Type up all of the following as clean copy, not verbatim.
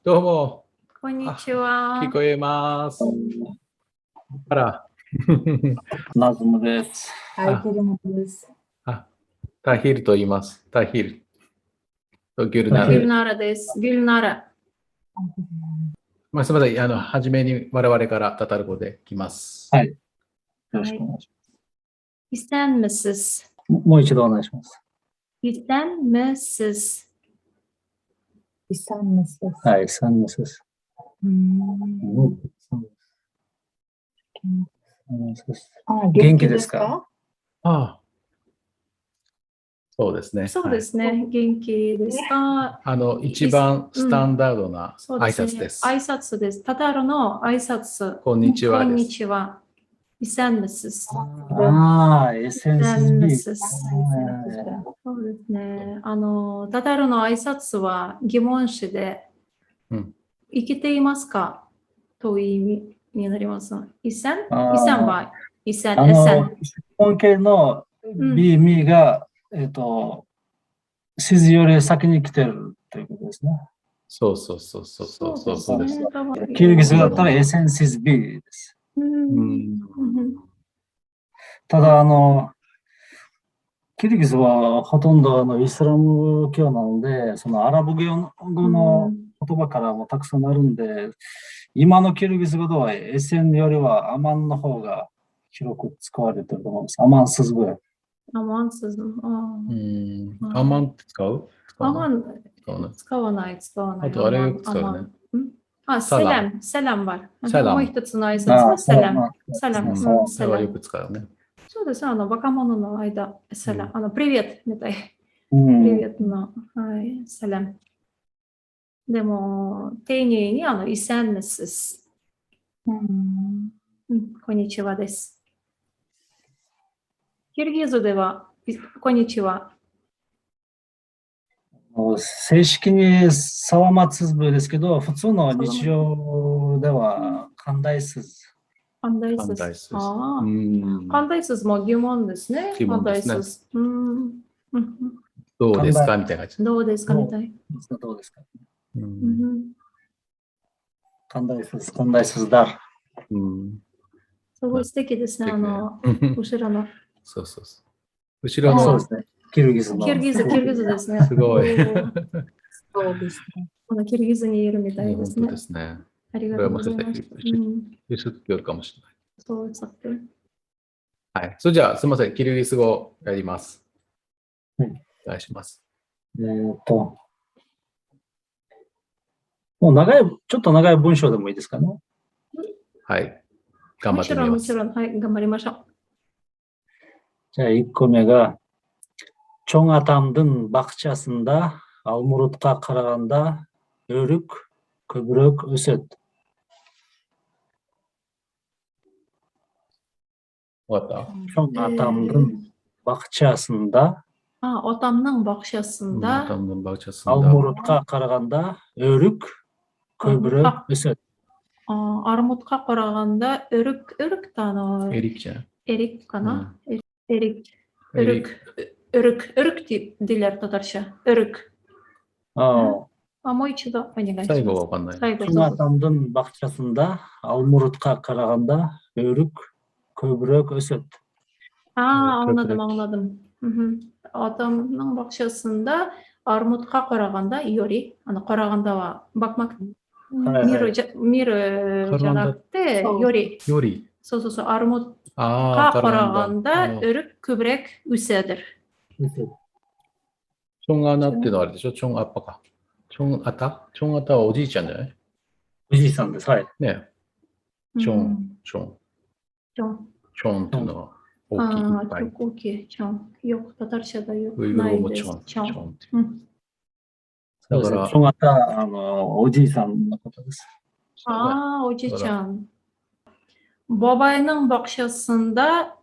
どうも、こんにちは。聞こえます。あら。ナズムです。あアイテルムです。あ、タヒルと言います。タヒル。とギュルナギュルル。ナラです。ギュルナラ。まあ、すみません。初めに我々からタタル語で来ます。はい。よろしくお願いし İstenmesiz. ます。もう一度お願いします。 İstenmesiz. İstenmesiz. はい、サンヌスです。うん。うん。サンヌスです。あ、元気ですか？ああ。そうですね。そうですね。元気ですか？はい。一番スタンダードな挨そうですね。拶です。挨拶です。タタルの挨拶。こんにちはこんです。にちは。İstenmesiz. ああ、SNSB。 İstenmesiz. そうですね。タタルの挨拶は疑問詞で、生きていますかという意味になります。İsen? İsen は、İsen、Esen。本系の B、ミが、指示より先に来てるということですね。そうそうそうそうそうそうそうです。ね。多分キルギスだったら SNSB です。ただ、キルギスはほとんどイスラム教なので、そのアラブ語の言葉からもたくさんあるんで、今のキルギス語では SN よりはアマンの方が広く使われてると思います。アマンスズブ。アマンスズ。うん。アマンって使う？アマン使わない。使わない、使わない。あとあれよく使うね。あ、セラム、セラムは。セラム。もう一つの挨拶はセラム。セラム。それはよく使うね。そうですね。若者の間、セラム。プリヴェットみたい。プリヴェットの、はい、セラム。でも、丁寧に、イセンネスス。こんにちはです。キルギズでは、こんにちは。正式に沢松部ですけど、普通の日常では神田スズ。神田スズ。神田スズも疑問ですね。疑問ですね。どうですかみたいな感じ。どうですかみたい。どうですか。神田スズ、神田スズだ。すごい素敵ですね。後ろの。そうそうそう。後ろの。そうですね。キルギスの。キルギス、キルギスですね。すごい。そうですね。このキルギスにいるみたいですね。本当ですね。ありがとうございます。ユスッかもしれない。そう、さて。はい。それじゃあ、すみません。キルギス語やります。はい。お願いします。もう長い、ちょっと長い文章でもいいですかね。はい。頑張ってみます。もちろん、もちろん。はい、頑張りましょう。じゃあ、1個目が、Чоң атамдын бакчасында алмурутка караганда өрүк көбүрөөк өсөт. 終わった？ Чоң атамдын бакчасында Атамның бакчасында атамдын бакчасында алмурутка караганда өрүк көбүрөөк өсөт. Армутка караганда өрүк, өрүк ってエリじゃん。エリかな？エリ、өрүк。Өрүк, өрүк дилер татарча. Өрүк. ああ、もう一度お願いします。最後はわかんない。最後。 Чоң атамдын бакчасында алмурутка караганда өрүк көбүрөөк өсөт. А, anladım, anladım. Атамның бакчасында армутка караганда より, караганда は bakmak 見るじゃなくて より. より. そうそうそう、армутка караганда өрүк көбүрөөк үсөдүр. チョンアナっていうのはあれでしょ？チョンアッパか。チョンアタ？チョンアタはおじいちゃんじゃない？おじいさんです。はい。ね。チョン、チョン。チョン。チョンっていうのは大きい、いっぱい。大きい、チョン。よく、タタルシャだよ。ウイグル語もチョン、チョンって。だから、チョンアタ、おじいさんのことです。ああ、おじいちゃん。Бабайның бакчасында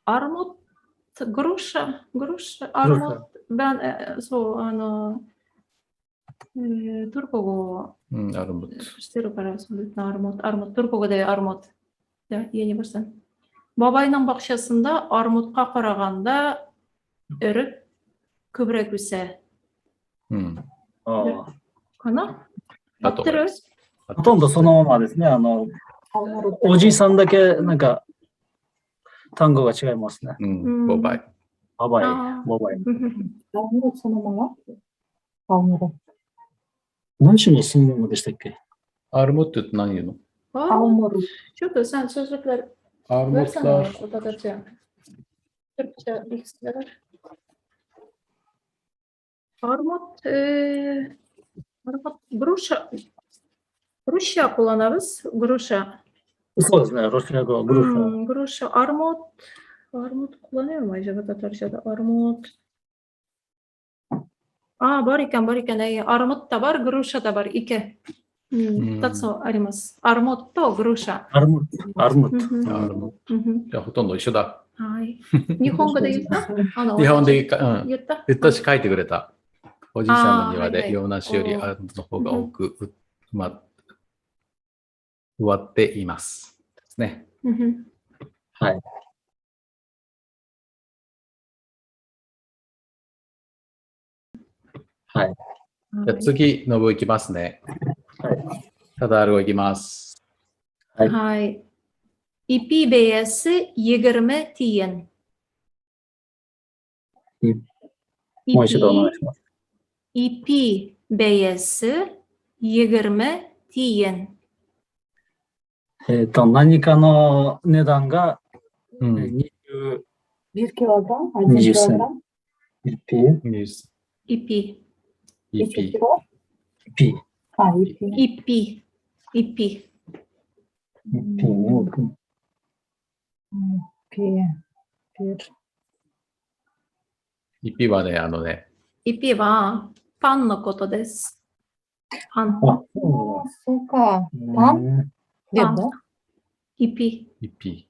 армут, груша, груша, армут, ben、そう、トルコ語アルムト。してるから、そうですね、армут、армут、トルコ語で армут で言いました。Бабайның бакчасында армутка караганда өрек күбрәк үсә. うん。かな？だと思います。ほとんどそのままですね。おじいさんだけなんか単語が違いますね。うん、ボバイ。ババイ、ボバイ。そのままアームロ。何種のそのままでしたっけ？アルモって何言うの？アーモル。ちょっとsen sözlükler アルモ versene ッ o Tatarca. Türkçe bilgisayar. Armut, armut, груша, груша kullanırız. Груша. そうですね、ロシア語、グルフ。 Груша, armut. Armut kullanıyor mu acaba Tatarca'da? Armut. Aa, var iken, var iken. Ey, armut da var, груша da var. İki. 二つあります。armut と груша。アルムット、アルムット。アルモット。じゃあ、ほとんど一緒だ。はい。日本語で言った？日本で、うん。言った。言ったし、書いてくれた。おじいさんの庭で洋梨よりアルモットの方が多く植わっています。ですね。はい。はい。じゃあ次、ノブいきますね。はい。タタール語いきます。はい。はい。Ipи бәясе 20 тиен。もう一度お願いします。 Ипи бәясе 20 тиен。何かの値段が、うん、 1 kilogram, 1 kilogram. 1 Ипи. イピ。 P。あ、イピ。イピ。イピ。イピね。ピ。ピ。イピはね、イピはパンのことです。パン。あ、そうか。パンパン。イピ。イピ。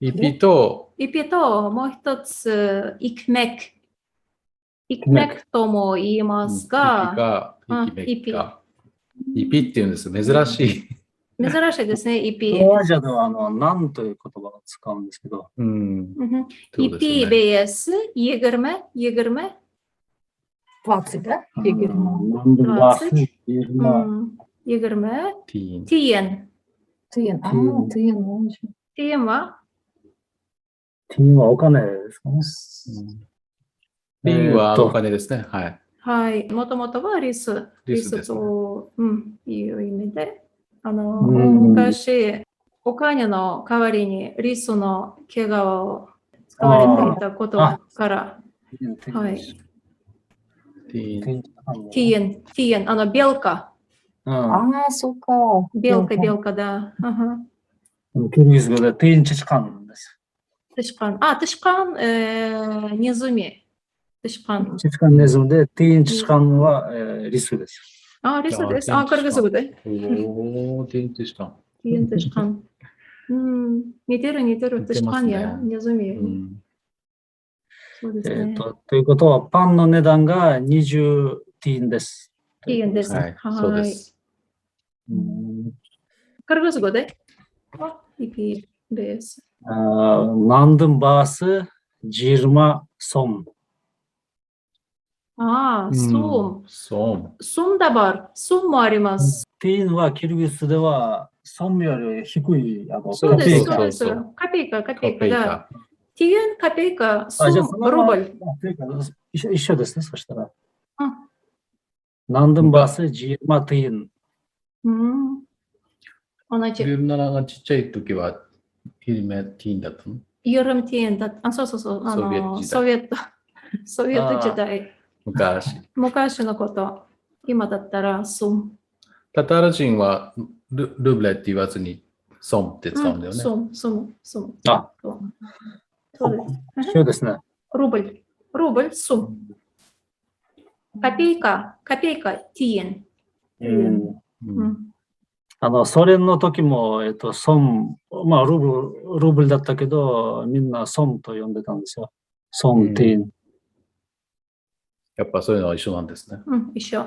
イピと、イピともう一つ、イクメク。イクメクとも言いますが、イピか、イピって言うんです。珍しい。珍しいですね、イピ。東アジアでは、なんという言葉を使うんですけど。うん。イピ bәясе 20、20。 20 да? 20。 20。 тиын。 тиын。ああ、тиын。 тиын はティーンはお金ですかね。ティーンはお金ですね。はい。はい。もともとはリス。リスと、うん、いう意味で。昔、お金の代わりにリスの毛皮を使われていたことから。はい。ティーン、ティーン、ベルカ。ああ、そうか。ベルカ、ベルカだ。キルギス語でティーンチチカンです。テシカン。あ、テシカン、ネズミ。テシカン。チチカンネズミで、ティーンチチカンはリスです。あ、リスです。あ、カルガス語で。おー、ティーンチチカン。ティーンチチカン。うん、似てる似てる。テシカンやネズミ。そうですね。ということは、パンの値段が20ティーンです。ティーンです。はい、そうです。カルガス語で。あ、イピです。 Нандың бағасы 20 сом。ああ、ソム。ソム。ソムだば、ソムもあります。ティーンはキルギスではソムより低い、そうです、そうです。カペイカ、カペイカだ。ティーン、カペイカ、ソム、ルブル。一緒ですね、そしたら。Нандың бағасы 20 тиын。うん。同じ。 17がちっちゃい時は、ヒルメティーンだったの？ユルムティーンだった。あ、そうそうそう。ソビエト、ソビエト時代。昔。昔のこと。今だったら、ソム。タタール人はルブレって言わずに、ソムって使うんだよね。ソム、ソム、ソム。あ、そうです。そうですね。ルブル、ルブル、ソム。カペイカ、カペイカ、ティーン。うん。ソ連の時も、ソム、まあ、ルブルだったけど、みんなソムと呼んでたんですよ。ソム、ティーン。やっぱそういうのは一緒なんですね。うん、一緒。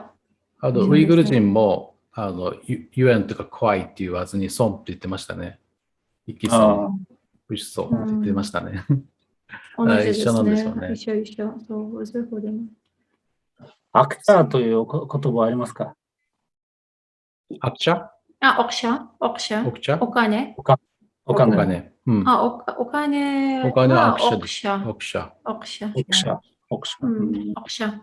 あと、ウイグル人も、ユエンとか怖いって言わずに、ソンって言ってましたね。イキソン、ウシソンって言ってましたね。同じですね。一緒なんでしょうね。一緒一緒。そう、ウズベクでも。アクターという言葉ありますか？ Akça? あ、オクシャ、オクシャ、オクチャお金。お金。お金。うん。あ、お金お金ははアクシャオクシャ、オクシャ。オクシャ。オクシャ。オクシャ。うん、オクシャ。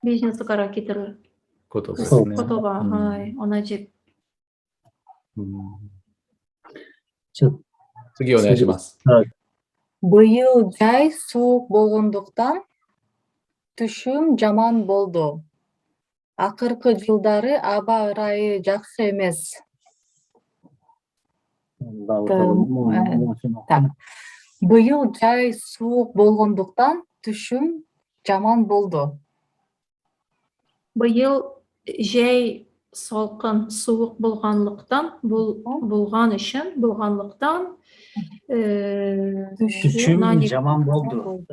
ビジネスから来てる言葉ですね。言葉、うんはい、同じ。うん。ちょ次お願いします。 Быйыл жай суук болгондуктан түшүм жаман болду. Акыркы жылдары аба ырайы жакшы эмес. Так. Быйыл жай суук болгондуктан түшүм жаман болду. Быйыл жай салкын, суык булганлыктан, булган өчен, булганлыктан, Түшүм нани- жаман болду.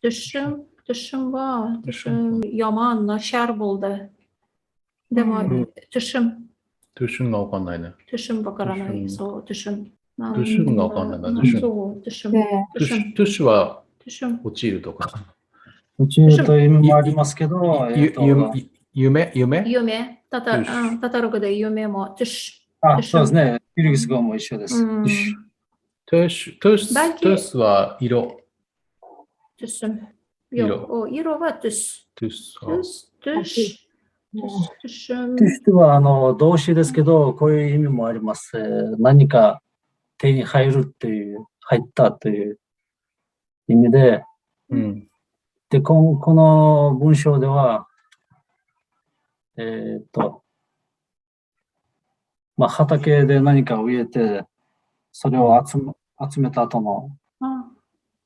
Төшем, төшем бар, төшем яман, начар булды. Демак, төшем, トゥシュンがわかんないね。 төшем бакаранай, Төшем. со төшем. トゥシュンがわかんないな、トゥシュン。 そう、төшем, トゥシ төшем, ュトゥシュは төшем. 落ちるとか。宇宙という意味もありますけど、夢夢 夢、タタ、 төш。うん、タタル語で夢も、төш。あ、そうですね。キルギス語も一緒です。うん、トゥシュ、トゥシュ、 Belki- トゥスは色。 төсем. 色。 Yok, o色はтөс。トゥス。 Төс, төш, төс, төшем. トゥシュは動詞ですけど、こういう意味もあります。何か手に入るっていう、入ったという意味で、で、この文章では、まあ、畑で何かを植えて、それを集めた後の、あ、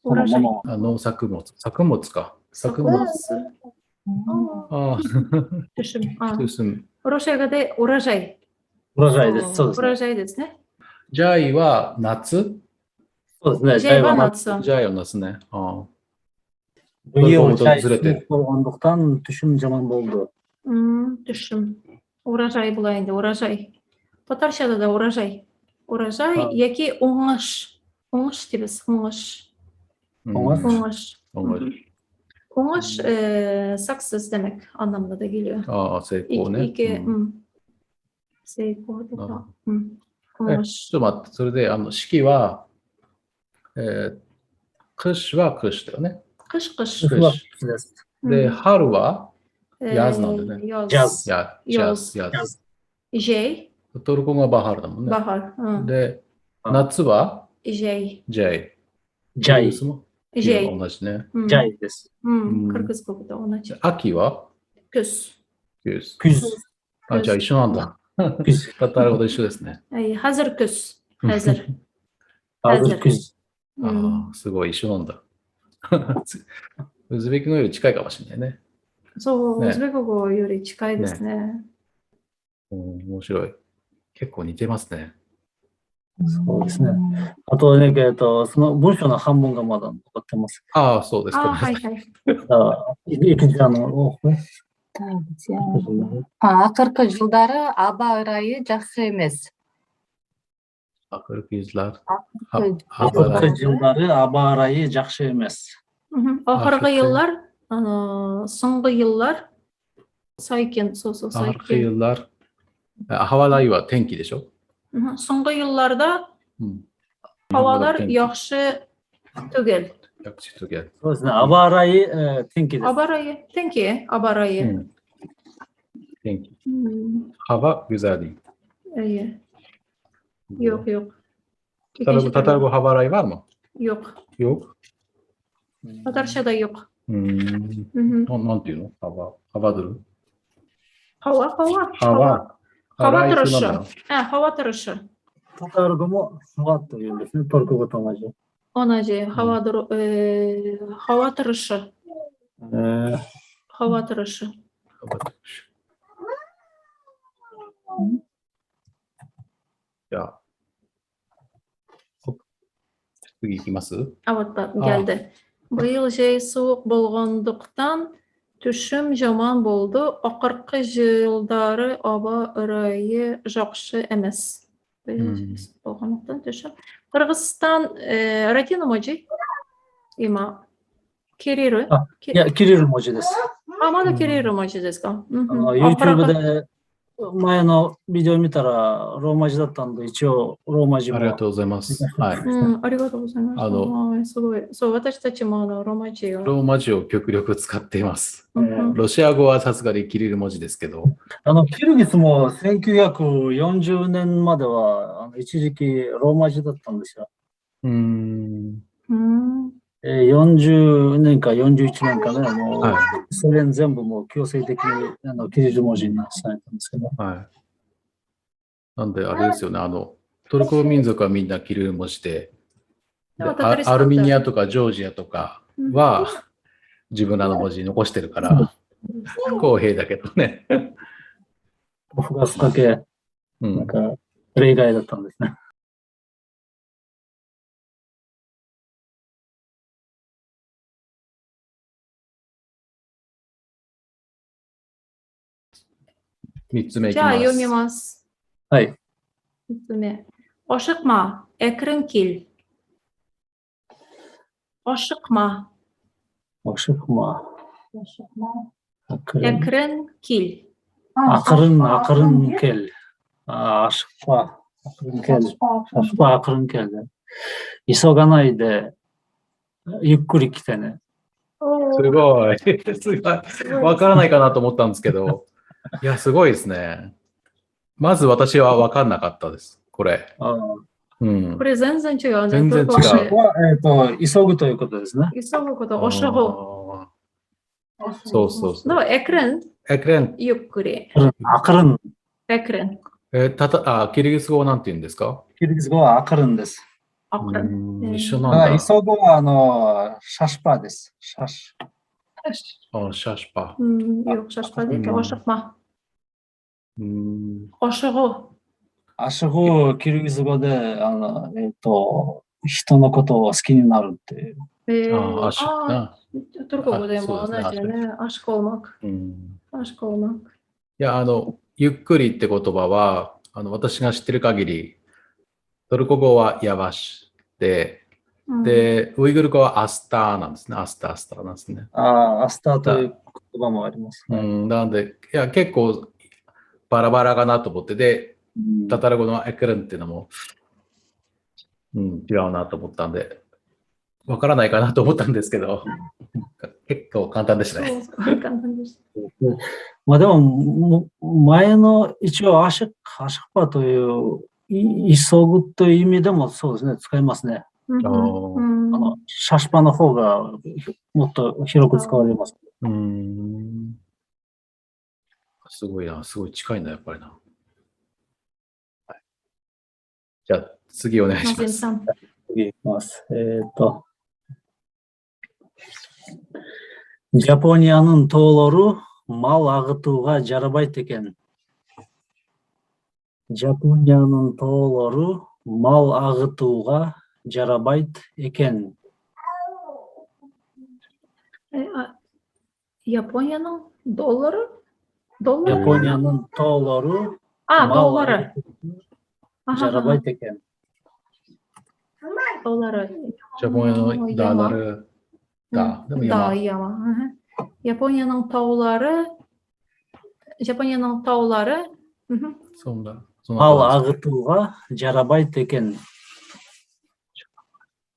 そのものをあ、農作物。作物か。作物。ああ、 төшем. あトゥスン。ロシア語でурожай。 урожай です。そうですね。 урожай ですね。 жай は夏。そうですね。 жай はは夏。 жай は夏ね。ああ。 Быйыл ず жай れてる。 болгондуктан түшүм жаман болду. Төшем. Урожай була инде, урожай. Татарчада да урожай. Урожай яки уңыш. Уңыш дибез, уңыш. Уңыш. Уңыш. уңыш。 Уңыш success demek anlamına da geliyor. ああ、成功ね。 iki, うんうん。成功とか。うん。えуңыш。ちょっと待って、それで、四季は、кыш は кыш だよね。 Кыш кыш。はです。で、うん春は、яз なんだよね。 яз。や、жаз、яз。 Җәй、トルコ語は bahar だもんね。 bahar。うん。で、夏は Җәй。 жай。 жай。 Җәй。同じね。うん。 жай です。うん。カルクス国と同じ。秋は Көз。 күз。 күз。あ、じゃあ一緒なんだ。 күз。タタル語と一緒ですね。はい、хәзер көз。хәзер。 азыр күз。 ああ、すごい一緒なんだ。ウズベクのより近いかもしれないね。そう、ね。ウズベク語より近いですね。うん、面白い。結構似てますね。そうですね。あとね、その文章の半分がまだ残ってます。ああ、そうですか。あ、はいはい。あ、экинчи жагын Акыркы жылдары аба ырайы жакшы эмес. Акыркы жылдар. Акыркы жылдары аба ырайы жакшы эмес. Ахыргы еллар, соңгы еллар, 最近、そうそう、 Акыркы 最近。 yıllar. ハワイは天気でしょ。 Соңгы елларда һавалар яхшы түгел. яхшы түгел。 そうですね。аба ырайы天気です。 Аба ырайы, 天気、аба ырайы。 天気。Hava güzel değil. Әйе. Юк, юк. タタル語 hava ырайы var mı? Юк. Yok. Татарчада юк. なんていうの hava durum. Һава, һава. Hava. Һава торышы. Ә, һава торышы。 タタル語もハワというんですね。トルコ語と同じ。 同じ。һава дору, һава торышы。һава торышы。 һава торышы。じゃあ、次いきます。 А вот geldi. Быел җәй суык булганлыктан төшем жаман булды. Акыркы жылдары аба ырайы жакшы эмес. Быел җәй суык булганлыктан төшем. Кыргызстан ラテン文字今キリル。いや、キリル文字です。あ、まだキリル文字ですか？うんうん。YouTube で前のビデオ見たらローマ字だったんで、一応ローマ字も。ありがとうございます。はい。うん、ありがとうございます。はい、すごい。そう、私たちもローマ字を。ローマ字を極力使っています。ロシア語はさすがにキリル文字ですけど。キルギスも1940年までは一時期ローマ字だったんですよ。40年か41年かね、もう、ソ連全部もう強制的にキリル文字にされたんですけど。はい。なんであれですよね、トルコ民族はみんなキリル文字で、アルメニアとかジョージアとかは自分らの文字残してるから、不公平だけどね。オフガスだけ、なんか、例外だったんですね。3つ目いきます。じゃあ読みます。はい。3つ目。Ашыкма, әкрен кил. Ашыкма. Ашыкма. Әкрен кил. Акырын кел. Ашыкпа. Акырын кел. Шашпа акырын кел. 急がないで、ゆっくり来てね。すごい。すごい。わからないかなと思ったんですけど。いや、すごいですね。まず私は分かんなかったです、これ。うん、これ全然違うね。全然違う。急ぐということですね。急ぐこと、おしご。そうそうそう。でも、エクレン。エクレン。ゆっくり。アクルン。エクレン。キルギス語は何て言うんですか？キルギス語はアクルンです。アクルン。一緒なんだ。急ぐはシャシュパです。シャシュ。シャシュパ。よ、シャシュパで、おしま。おしご。あしご、キルギス語で、人のことを好きになるっていう。あトルコ語でも同じね。アシコーマク。アシコーマク。いや、ゆっくりって言葉は、私が知ってる限り、トルコ語はヤバシで、で、ウイグル語はアスターなんですね。アスター、アスターなんですね。ああ、アスターという言葉もありますね。なので、いや、結構バラバラかなと思って、で、タタル語のエクルンっていうのも、違うなと思ったんで、わからないかなと思ったんですけど、結構簡単でしたね。そう、簡単でした。まあでも、前の一応アシュパという、急ぐという意味でもそうですね、使いますね。シャシュパの方がもっと広く使われます。すごいな、すごい近いんだ、やっぱりな。はい、じゃあ、次お願いします。次いきます。Жапониянын тоолору мал агытууга жарабайт экен. Жапониянын тоолору мал агытууга жарабайт экен. Япониянын доллары? Япониянын тоолору мал жарабайт экен. Доллары. Жапониянын даалары да. Да, яма. Япониянын тоолору. Жапониянын тоолору. Мал агытууга жарабайт экен.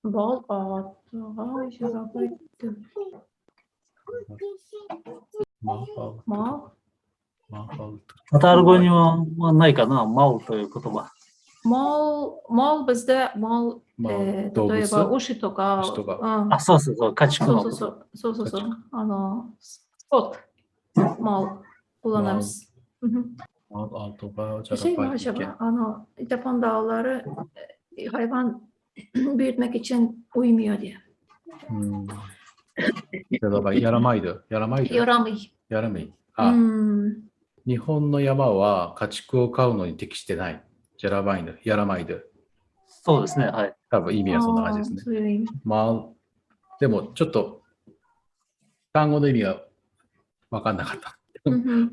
Мал агытууга жарабайт. Мал. タタル語にはないかな、マルという言葉。マルbizde mal、例えば牛とか、あ、そうそうそう、家畜のこと。そうそうそう、スポット、mal kullanırız. Şey mi acaba, Japon dağları hayvan büyütmek için uymuyor diye. yaramaydı. Yaramaydı. Yaramayı. 日本の山は家畜を飼うのに適してない。ジャラバイヌ、ヤラマイド。そうですね、はい。多分意味はそんな感じですね。まあ、でもちょっと単語の意味が分かんなかった。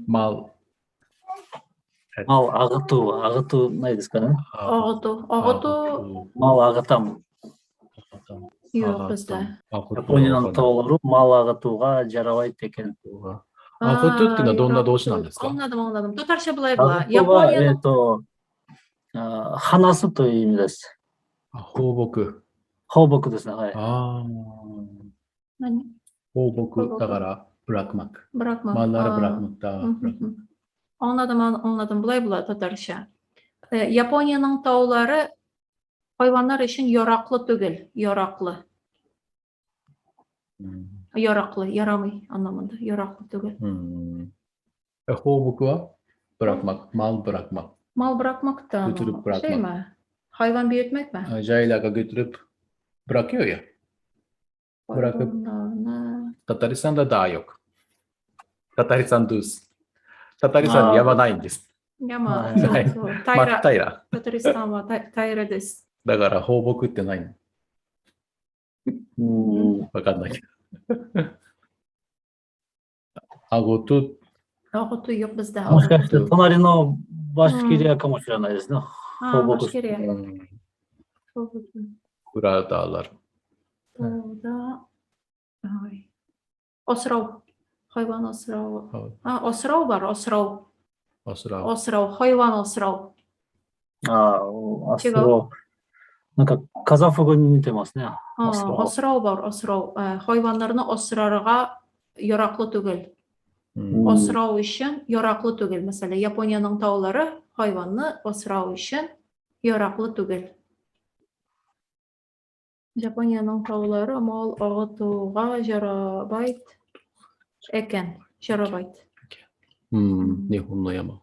まあ、まあ、あがとう、あがとうないですかね。あがとう、あがとう。まあ、あがたむ。ヤポニアのトール、マラガトがジャラワイテケン。Агытуっていうのはどんな動詞なんですか？ Anladım, anladım. Татарча болай була. あ言葉は、 Япониянең 話すという意味です。あ、放牧。放牧ですね。はい。ああ。何？放牧。だから、bırakmak。 Bırakmak. Malları Aa. bırakmak da. Bırakmak. Anladım, anladım. Болай була татарча. Япониянең таулары хайваннар өчен яраклы түгел. Яраклы. Яраклы, ярамый anlamında. Яраклы түгел. うん。放牧は bırakmak, mal bırakmak. Mal bırakmak da Götürüp bırakmak. Şey mi? Hayvan büyütmek mi? Yaylağa götürüp bırakıyor ya. Bırakıp Hayvanlarını Tataristan'da dağ yok. Tataristan düz. Tataristan 山ないんです。山、はいそうそう。真平っ。平ら。タタリスタンは平らです。だから放牧ってないの。うん。わかんないけど。Агыту、 Агыту yok bizde. もしかして隣のバシキリアかもしれないですね。 Ha, 放牧。バシキリア。うん、放牧。 Ural dağlar. Burada ay. Asrау. Hayvan asrау. はい。 Ha, asrау var, asrау. Asrау。 Asrау, hayvan asrау. ああ、違う。そう。なんかカザフ語に似てますね。 Ha, Asrау. asrау var, asrау. Hayvanlarны asrarга яраклы түгел. うん。 Асрау өчен яраклы түгел. Мәсәлән, Япониянең таулары хайванны асрау өчен яраклы түгел. Япониянең таулары мал агытуга жарабайт икән. Жарабайт。うん、日本の山。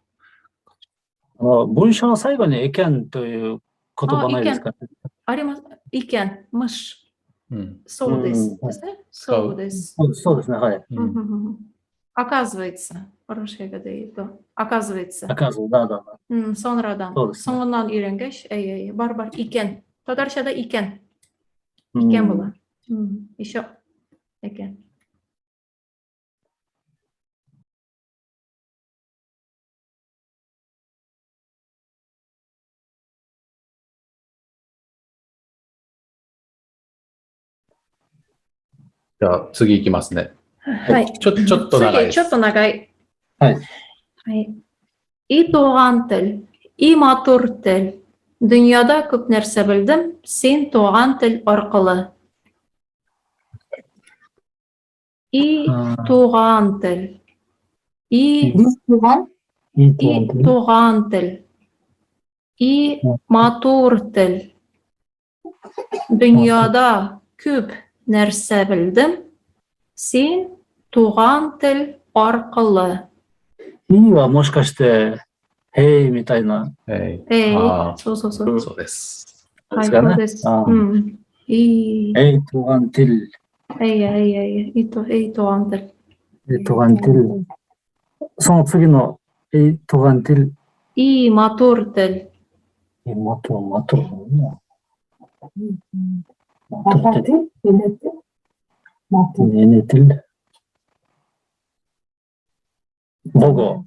文章の最後に икән という言葉ないですか？あります。икән、мыш。うん。そうです。うんですね。そうです。そうですね。はい。うん。 Оказывается, русчага да әйтү. Оказывается. 赤ず、だだ。 うん、sonradan. そうですね。 Соңыннан өйрәнгәч, әй, әй, бар, бар, икән. Татарчада икән. うん Икән була. Еще икән. じゃあ次いきますね。はい。ちょっと長いです。次、ちょっと長い。はい。はい。И туган тел, и матур тел. Дөньяда күп нәрсә белдем, син туган тел аркылы. И туган тел. И туган? И туган тел. И матур тел. Дөньяда күп нәрсә белдем, син туган тел аркылы。いはもしかして、へいみたいな。はい。えあーそうそうそう。そうです。はい、ですかね。そうです。あーうん。いい。えい、туган тел。いやいやいや、いと、いтуган тел。えい、туган тел。その次の、えい、туган тел。 И матур тел。え、матур、матур。матур тел。 Матур。 Әнә тел。母語。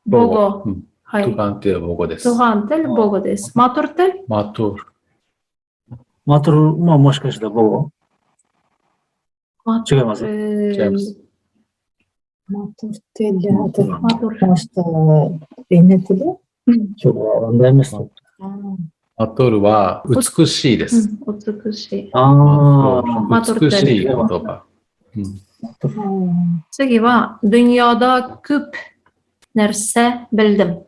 母語。うん。はい。 туган тел 母語です。 туган тел 母語です。матур тел。 матур。 матур、まあもしかしたら母語。違います。違います。 Матур тел. Матур。 Может, әнә теле? そう、だい матур は美しいです。美しい。ああ。美しい言葉。うん。次は、Дөньяда күп нәрсә белдем。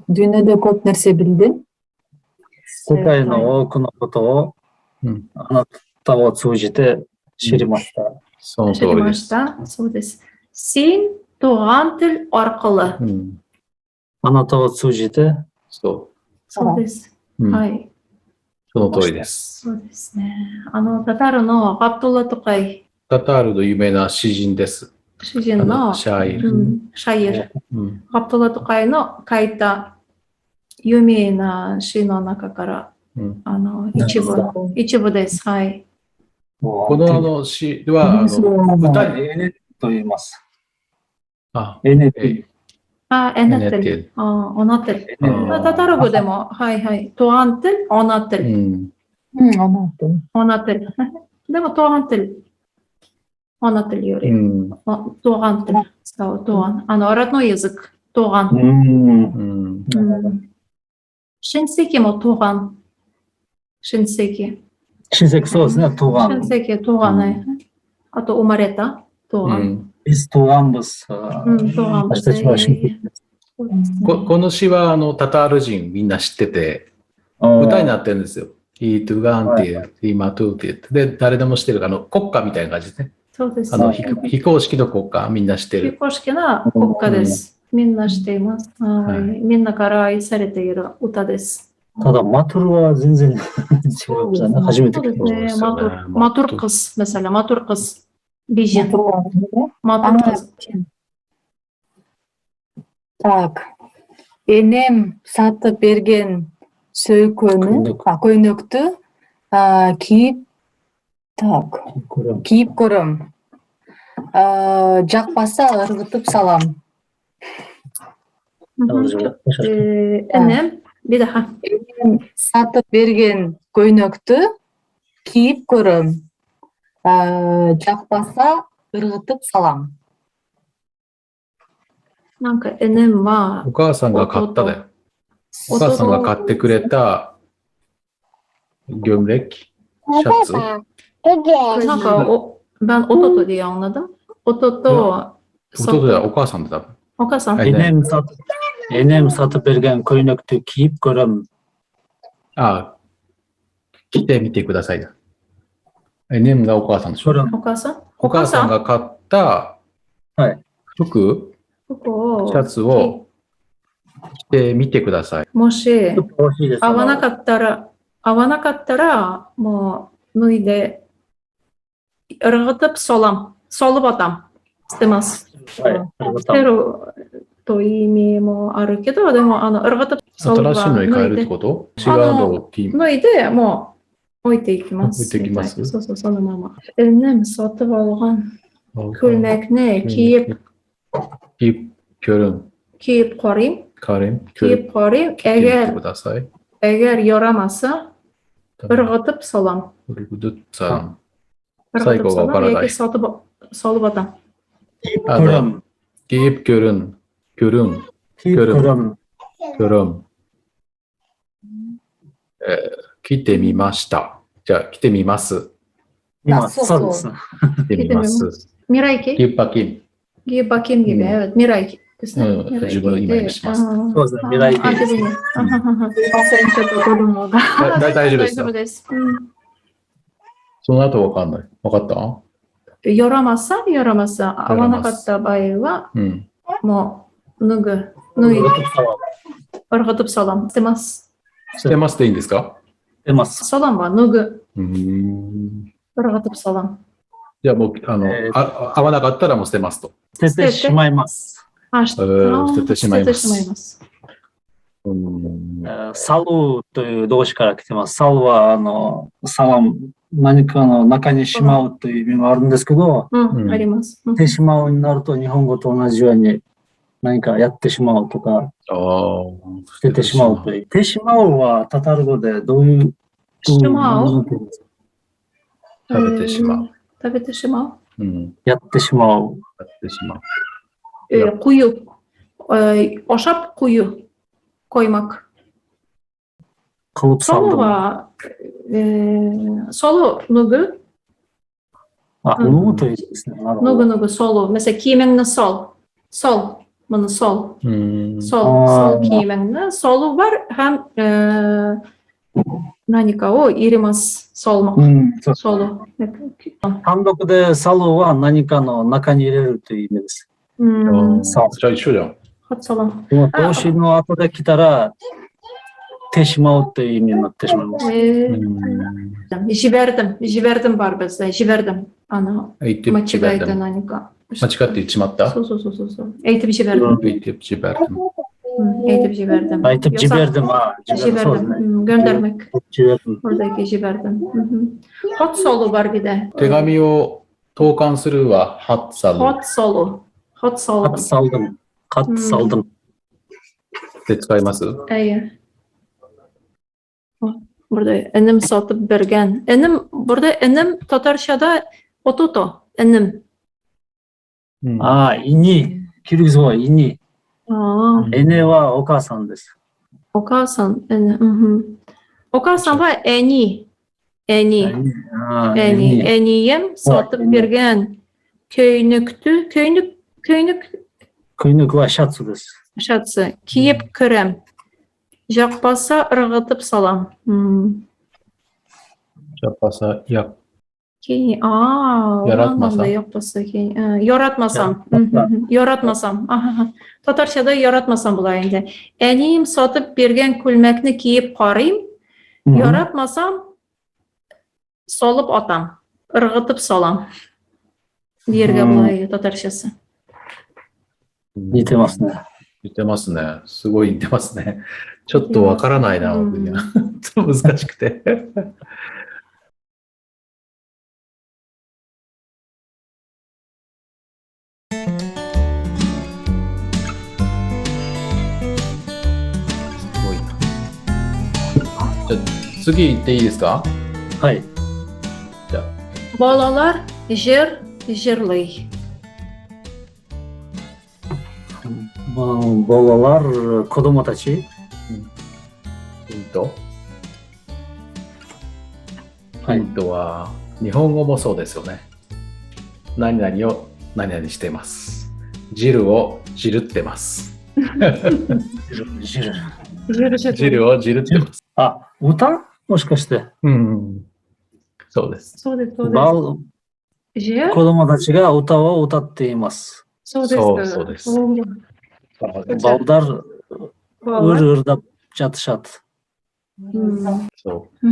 Дөньяда күп нәрсә белдем。世界の多くのことを、あなたを通じて知りました。その通りです。知りました。そうです。Син туган тел аркылы。うん。あなたを通じて。そう。そうです。はい。その通りです。そうですね。タタルのガブトラとかい。タタールの有名な詩人です。詩人のシャイル。シャイル。ガブトラとかいの書いた有名な詩の中から、一部です。はい。この詩は、歌にエネと言います。あ、エネテ。あ、エネテル。あ、オナテル。タタル語でも、はいはい。トアンテル、オナテル。うん、オナテル。オナテル。でも、トアンテル。Ana тел йөри. うん。 Туган тел. Туган. Аны родной язык. Туган. うん。うん。 うん。親戚もтуган. 親戚。親戚、そうですね、туган。親戚、туган。あと、生まれたтуган。 Биз тууганбыз。うん、туганбыз。 私たちは親戚です。この詩は、タタール人みんな知ってて、歌になってるんですよ。イートゥガンっていう、イマトゥって言って、で、誰でも知ってる、国歌みたいな感じですね。そうです。非公式の国歌、みんな知ってる。非公式な国歌です。みんな知っています。はい。みんなから愛されている歌です。ただ、матур は全然違うじゃない。初めて聞きました。матур、матур кыз、mesela матур кыз。美人。матур кыз。 Так. Энем сатып берген сөйкөнү, көйнөктү кийип, так, кийип көрөм. Жакпаса ыргытып салам. Энем, bir daha. Энем сатып берген көйнөктү кийип көрөм. Жакпаса ыргытып салам. なんか энем はお母さんが買っただよ。お母さんが買ってくれたgömlek、シャツ。なんかお、ben弟diye anladım. 弟弟だ、お母さんだ、多分。お母さん。 Энем сатып, энем сатып берген көйнөктү кийип көрөм. あ、着てみてくださいだ。энем がお母さんでしょ。お母さん。お母さんが買った服、シャツを着てみてください。もし、合わなかったら、合わなかったら、もう脱いで、ыргытып салам、салып атам、捨てます。捨てるという意味もあるけど、でも、ыргытып 新しいのに変えるってこと？違うのを脱いで、もう置いていきます。置いていきます。そうそう、そのまま。Энем сатып алган күлмәкне киеп Кийип көрүң. Кийип карыйм. Карыйм. Кийип карыйм. Әгәр әгәр ярамаса, ыргытып салам. Ыргытып салам. 最後がわからない。 сатып салып атам. Көрөм. Кийип көрүн. Көрүң. Көрөм. Көрөм. 着てみました。じゃあ、着てみます。そうです。着てみます。未来形 Giyip bakayım. Giyip bakayım gibi. Evet. 未来ですね。うん、自分今します。そうですね。未来形です。すいません、ちょっと子供が。大丈夫です。大丈夫です。その後わかんない。わかった？ yaramasa、yaramasa、合わなかった場合は、もう脱ぐ、脱いで、ыргытып салам。捨てます。捨てますでいいんですか？捨てます。 Салам は脱ぐ。ыргытып салам。じゃあもう、合わなかったらもう捨てますと。捨ててしまいます。あ、捨ててしまいます。捨ててしまいます。 Салуу という動詞から来てます。салуу は、салам、何かの中にしまうという意味もあるんですけど、うん、あります。てしまうになると日本語と同じように何かやってしまうとか、捨ててしまうという。てしまうはタタル語でどういう、しまう食べてしまう。食べてしまう。うん。やってしまう。やってしまう。 Кую. Ашап кую. Koymak. Кылып Салу салдым. は、салу 脱ぐ。あ、脱ぐという字ですね。なるほど。脱ぐ脱ぐсалу. Mesela киемеңне сал. Сал. Моны сал. Сал, сал киемеңне. Салу бар һәм何かを入れます。салмак。салу。 単独でсалуу は何かの中に入れるという意味です。うん。じゃあ一緒じゃん。 салам。 でも動詞の後で来たら、てしまうという意味になってしまいます。 Җибәрдем, җибәрдем бар бездә, җибәрдем. Аны 間間違えて何か。間違って言っちまった。そうそうそうそうそう。Әйтеп җибәрдем. Әйтеп җибәрдем. Әйтеп җибәрдем. Әйтеп җибәрдем, а. Җибәрдем. Göndermek. Җибәрдем. Buradaki җибәрдем. Хат салу бар bir de. 手紙を投函するは、хат салу。 Хат салу。Хат салдым。 Хат салдым。Хат салдым。って使います？ Әйе. Burada энем сатып биргән. Энем, burada энем татарчада отото, энем. うん。ああ、イニ。キルギス語はイニ。ああ、エネはお母さんです。お母さん、うんうん。お母さんはエニ、エニ、エニ、エニエム、satıp bergen köýnekdi, köýnek, köýnek。 Köýnekはシャツです。シャツ、kiyip kirem。Ýakmasa yrgydyp salam。うん。 Ýakmasa, ýak。 ああ、 Ýaratmasa. Ýakmasa, ýaratmasam. Ýaratmasam. Татарчада яратмасам була инде. Әнием сатып биргән күлмәкне киеп карыйм. Яратмасам, салып атам. Ыргытып салам. Дияргә була татарчасы. 似てますね。似てますね。すごい似てますね。ちょっとわからないな、僕には。ちょっと難しくて。すごいな。じゃあ次行っていいですか？はい。じゃあ。 Балалар җыр җырлый. Балалар、子供たち。ヒント。ヒントは、日本語もそうですよね。何々を何々してます。汁を汁ってます。汁。汁を汁ってます。あ、歌？もしかして。うん。そうです。そうです、そうです。子供たちが歌を歌っています。そうです。そうです。 Балдар ыр ырдап жатышат。そう。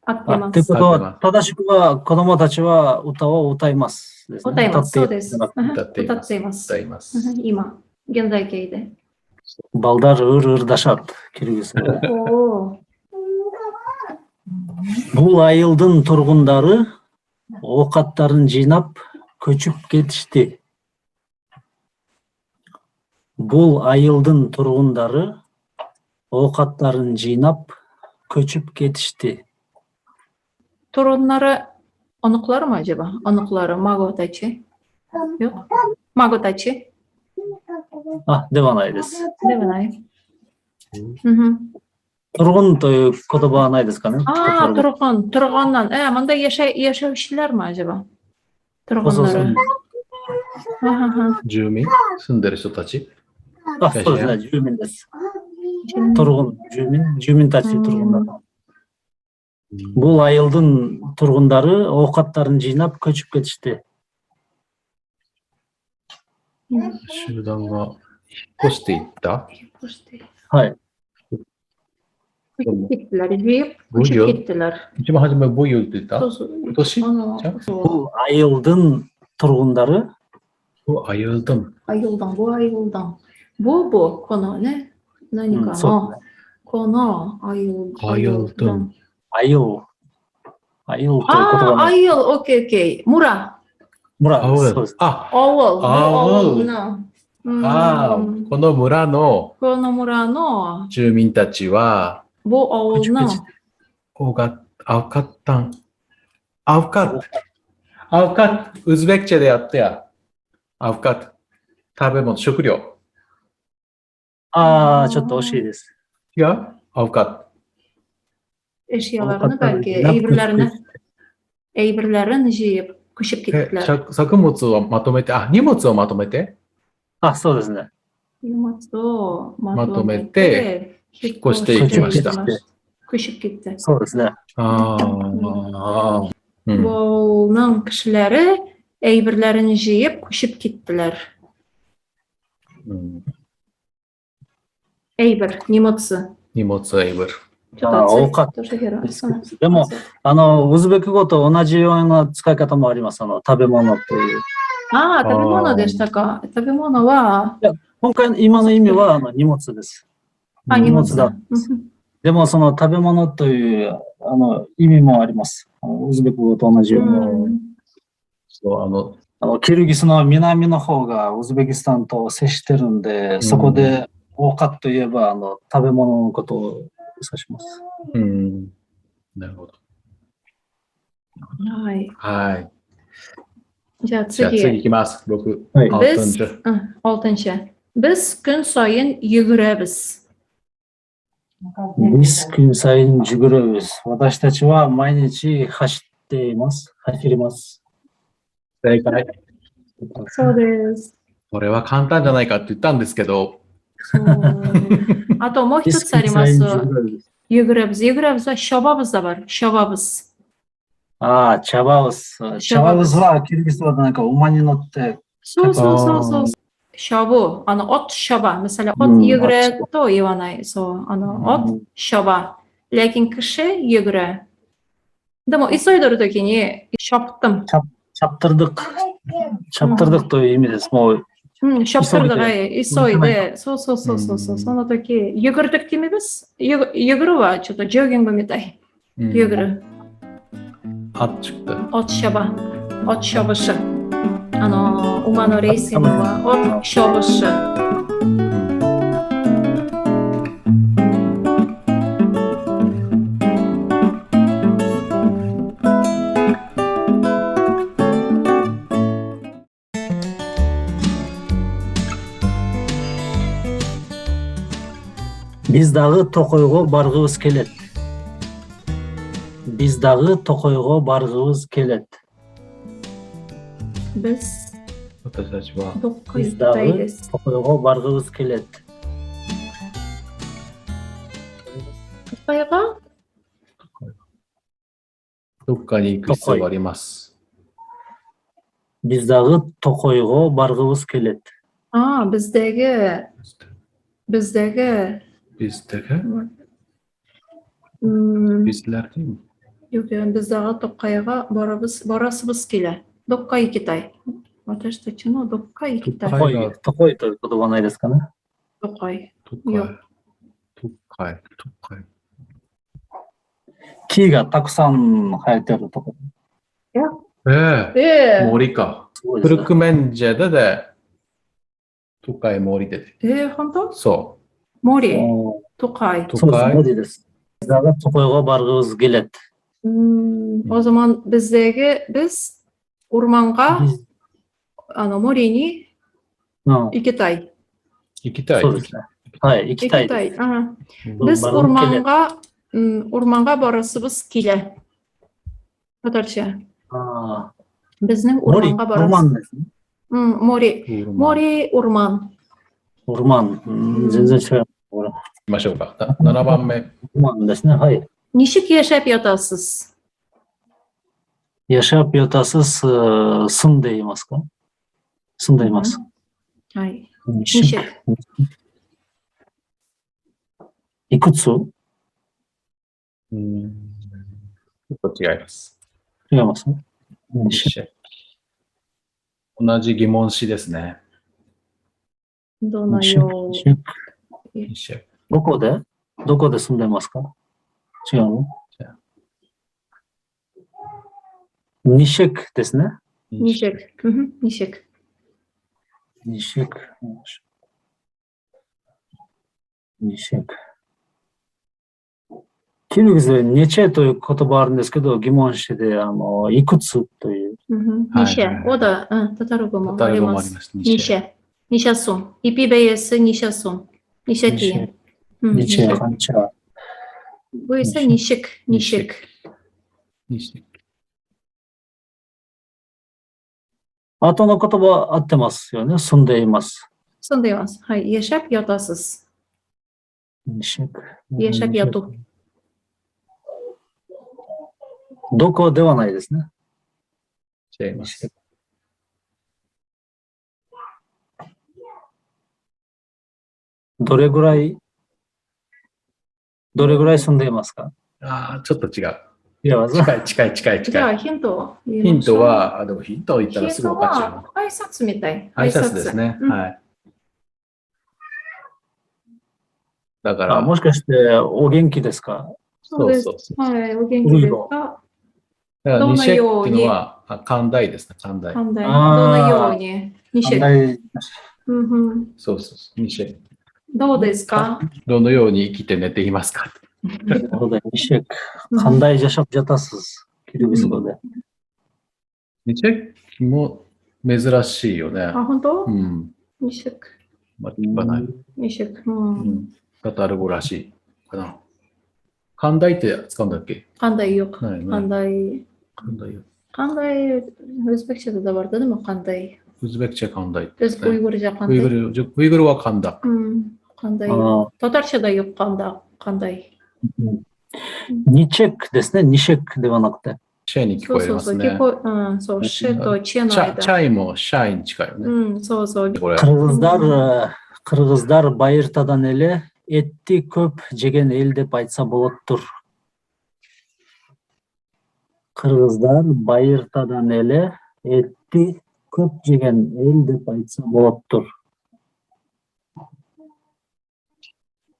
あ、ってことは、正しくは子供たちは歌を歌います。歌います。そうです。歌っています。歌います。今、現在形で。 Балдар ыр ырдашатキルギス語で。Бул айылдын тургундары оокаттарын жыйнап көчүп кетишти. Бул айылдын тургундары оокаттарын жыйнап көчүп кетишти. Torunları, оныклары mı acaba? Оныклары, 孫たち. Yok. 孫たち あ、ではないです。ではない。うん。 Тургунという言葉はないですかね。ああ、торган, торганнан. Монда яшәүчеләрме acaba? Торганнары. 住民？住んでる人たち？あ、そうですね、住民です。Тургун、住民、住民たち、тургундар。Бул айылдын тургундары оокаттарын жыйнап көчүп кетишти. 集団が引っ越していった？はい。 Köçüp gittiler. 一番初めbu yılって言った？今年？ Бул айылдын тургундары Bu ayıldım. Ayıldan, bu ayıldan. Bu, bu, このね、何かの、このayıl, ayıldım. айыл。айылという言葉。あ、айыл、オッケーオッケー。村。村、そうです。あ、 авыл。 авыл。ああ、この村の、この村の住民たちは、 bu авыл の、おが、 ovqatdan。Ovqat。Ovqat。ウズベクチェでやってや。Ovqat。食べ物、食料。ああ、ちょっと惜しいです。違う？ Ovqat。 Eşyalarını belki, әйберләрен, әйберләрен җыеп, күчеп киттеләр。作物をまとめて、あ、荷物をまとめて。あ、そうですね。荷物をまとめて、引っ越していきました。 Күчеп китте。そうですね。ああ。 Авылның кешеләре әйберләрен җыеп күчеп киттеләр. Әйбер, 荷物。荷物、әйбер。あ、多かったです。でも、ウズベク語と同じような使い方もあります。食べ物という。ああ、食べ物でしたか。食べ物は。いや、今回、今の意味は、荷物です。あ、荷物だ。でも、その食べ物という、意味もあります。ウズベク語と同じように。そう、キルギスの南の方がウズベキスタンと接してるんで、そこで、ovqatといえば、食べ物のことを指します。うん。なるほど。はい。はい。じゃあじゃあ次。次行きます。6。はい。 Без, Алтынчы. Алтынчы. Без көн саен йөгерәбез. Биз күн сайын жүгүрөбүз. 私たちは毎日走っています。走ります。正解。そうです。これは簡単じゃないかって言ったんですけど、そう。あともう一 Биз つあ күн ります。 сайын жүгүрөбүз. Йөгерәбез. Йөгерәбез ва чабабыз да бар. Чабабыз. ああ、чабабыз。 Чабабыз はキルギス語でなんか馬に乗って、そうそうそうそう。Чабу. Ат чаба. Мәсәлән, ат йөгерә то 言わない。そう。Ат чаба. Ләкин кеше йөгерә. でも、急いでる時に、чаптым。 Чаптырдык。 Чаптырдык という意味です。もう、うん、чаптырдык、急いではい、急いで、そうそうそうそうそう、その時、йөгердек димибез。йөгерүはちょっとジョギングみたい。йөгерү。 At çıktı. Ат чаба. Ат чабышы. 馬のレーシングは ат чабышы。 Биз дагы токойго баргыбыз келет. Биз дагы токойго баргыбыз келет. Без 私たちはどっか行き Биз たい дагы です。 токойго баргыбыз келет. ト どっかに行く必要があります。 Биз дагы токойго баргыбыз келет. ああ、 биздеги, биздеги, Bizdeki, bizler değil mi? Юк, без дагы токайга барабыз, барасыбыз килә. どっか行きたい。私たちのどっか行きたい。はい トコイという言葉ないですかね。都会。都会。都会、都会。木がたくさん生えてるとこ。えええ、森か。すごいですね。トゥルクメンジェでで、都会森で。えー、本当？そ森、おー都会。う。都そうです、会。文字です。 Биз дагы токойго баргыбыз келет. お zaman bizdeki biz урманга, biz 森に行きたい。行きたい。そうですね。はい、行きたいです。うん。うん Без баргым келет. урманга, урманга барасыбыз килә. Татарча. ああ、 Безнең 森、 урманга барасы. ロですね。うん、森。森、урман。ロマン。うん、全然違う。行きましょうか。7番目。ロマンですね。はい。 Ничек яшәп ятасыз? ヤシャピヨタスス、住んでいますか？住んでいます。はい。 ニ Ничек? いくつ？うん、ちょっと違います。違いますね。同じ疑問詞ですね。どのよう。どこでどこで住んでますか？違うの？ニシェクですね。ニシェク。ニシェク。ニシェク。ニシェク。キルギスでニチェという言葉あるんですけど、疑問詞で、いくつという。ニシェ。おだ、うん、タタル語もあります。ニシェ。ニシャソン。イピベエスニシャソン。ニシャティン。ニチェ、カンチャ。ブイセニシェク、ニシェク。ニシェク。あとの言葉合ってますよね。住んでいます。住んでいます。はい。イエシャピヨタスス。ニシェク。イエシャピヨト。どこではないですね。違います。どれぐらい、どれぐらい住んでいますか？ああ、ちょっと違う。いや、近い近い近い近い。じゃあヒント。ヒントは、でもヒントを言ったらすぐ分かっちゃう。挨拶みたい。挨拶ですね。はい。だから。もしかしてお元気ですか？そうです。はい、お元気ですか？だから、ニシェっていうのは、寛大ですね、寛大。寛大。どのように？ニシェ。そうそうそう、ニシェ。どうですか？どのように生きて寝ていますか？なるほど、ニシェク。寛大ジャシャプジャタスス。キルギス語で。ニシェクも、珍しいよね。あ、本当うん。 Ничек. まあ、聞かない。 Ничек. う。うんん。タタル語らしいかな。Кандай って使うんだっけ？ Кандай yok. ないね。 Кандай. Кандай よ。 Кандай өзбекчеде да бар да, ме кандай. ウズベクチャ кандай って Өз ね。 уйгурча ウイグ кандай. ル、ウイグルは кандак。うん。Кандай. あ Татарчада юк канда, кандай. ー ничек ですね。ニシェクではなくて。シェに聞そうこえそうそう。ますね聞。こえ、うん、そう、シェとチェのチャ間。チャイもシャイに近いよね。うん、そうそう。これ。 Кыргыздар байыртадан эле этти көп жеген эл деп айтса болоттур. Кыргыздар байыртадан эле этти көп жеген эл деп айтса болоттур.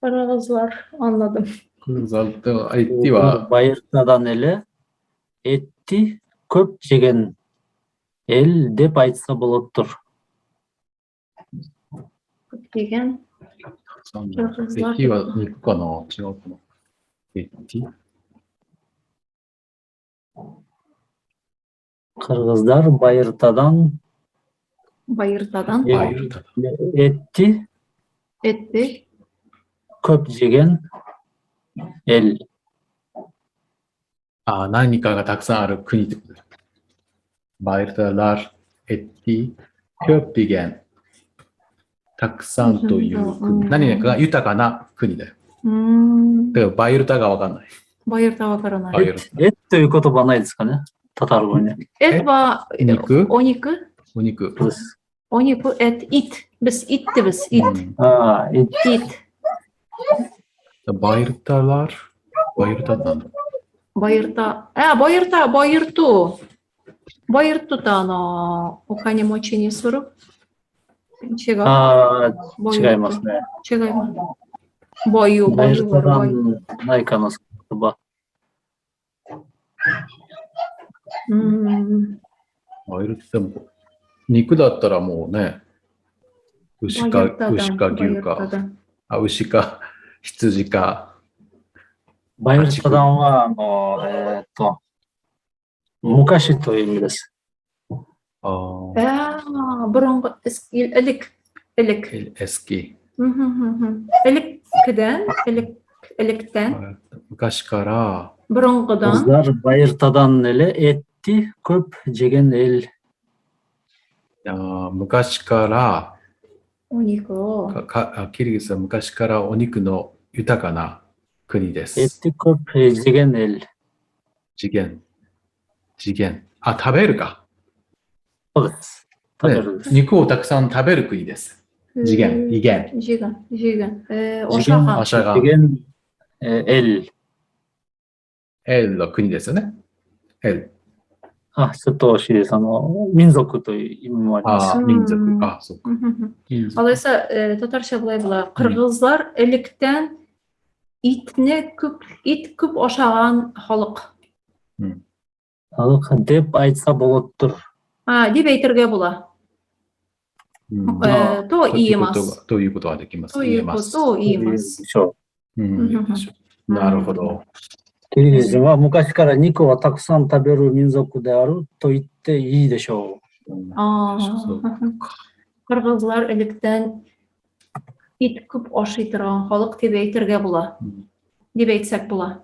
Кыргызлар, anladım. クルザとエッティは、 Байыртадан эле этти көп жеген эл деп айтса болоттур. Деген エッティは肉かな？違うかな？エッティ。 Кыргыздар байыртадан Байыртадан バイルタ。 этти этти көп жеген эл. あ、何かがたくさんある国ってことだ。Bayırtalar этти көп деген。たくさんという国。うん。何かが豊かな国だよ。うん。だからバイルタがわかんない。 Байырта わからない。バイルタ。 Эт という言葉はないですかね、タタル語に。 Эт は肉。お肉。お肉。そうです。お肉、эт、ит。Biz ит дейбиз, ит. うん。ああ、ит。 Ит. Байырталар。バイルタってなんだ？ Байырта. А, байырта、байыртуу。байыртуу ってお金持ちにする。違う。ああ、違いますね。違います。バイユ、バイユ、バイルタバイユ。ダンないかな、その言葉。うん。バイルタも、肉だったらもうね、牛か、牛か牛か、あ、牛か、羊か。バイルタダンは、昔という意味です。あああ、burunғы элек, элек. Eski。 Элеккедән, элек, электән. 昔から、 Борынгыдан. Кыргыздар байыртадан эле этти көп жеген эл. あ、昔から、お肉を。キルギスは昔からお肉の豊かな国です。 Этти көп жеген эл。 次元。次元。あ、食べるか。そうです。食べるです。肉をたくさん食べる国です。次元、異元。 Жеген, жеген. 次元。 Ашаган. アシャガ。 жеген эл。 Эл の国ですよね。Эл。 あ、ちょっと惜しいです。民族という意味もあります。あ、民族。あ、そうか。民族。 Алайса, татарча болай була. Кыргызлар электән итне күп, ит күп ашаган халык. Халык деп айтса болоттур. А, дип әйтергә була. うん。 と言えます。ということができます。ということを言います。でしょうん。なるほど。う。キルギス人は昔から肉をたくさん食べる民族であると言っていいでしょう。 А, そう Кыргызлар электән ит күп ашый торган халык дип әйтергә була. Дип әйтсәк була.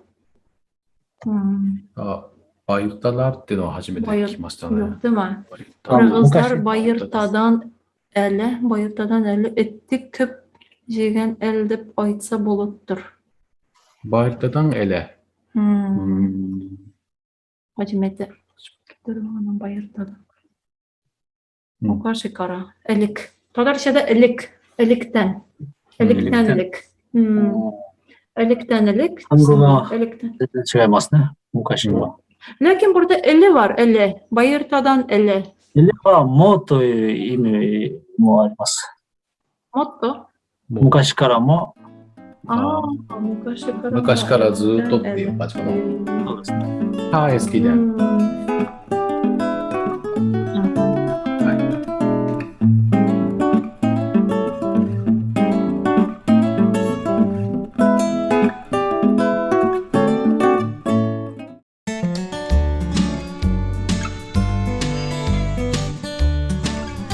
あ、バイルタラっていうのは初めて聞きましたね。 Юк, димә. バイルタラ。 Кыргызлар 昔 байыртадан әле, байыртадан әле итте күп жеген эл дип әйтсә булыптыр. バイルタダンエレ。うん。初めて。Байыртадан. 昔から。Элек. Татарчада элек. Электән. Электән элек. Электән элек. 単語が Электән. 全然違いますね。昔は。 Ләкин бурда эле бар, эле. Байыртадан эле. エレはもうという意味もあります。もっと昔からも。ああ、昔から。昔からずっとっていう感じかな。そうですね。はい、好きで。はい。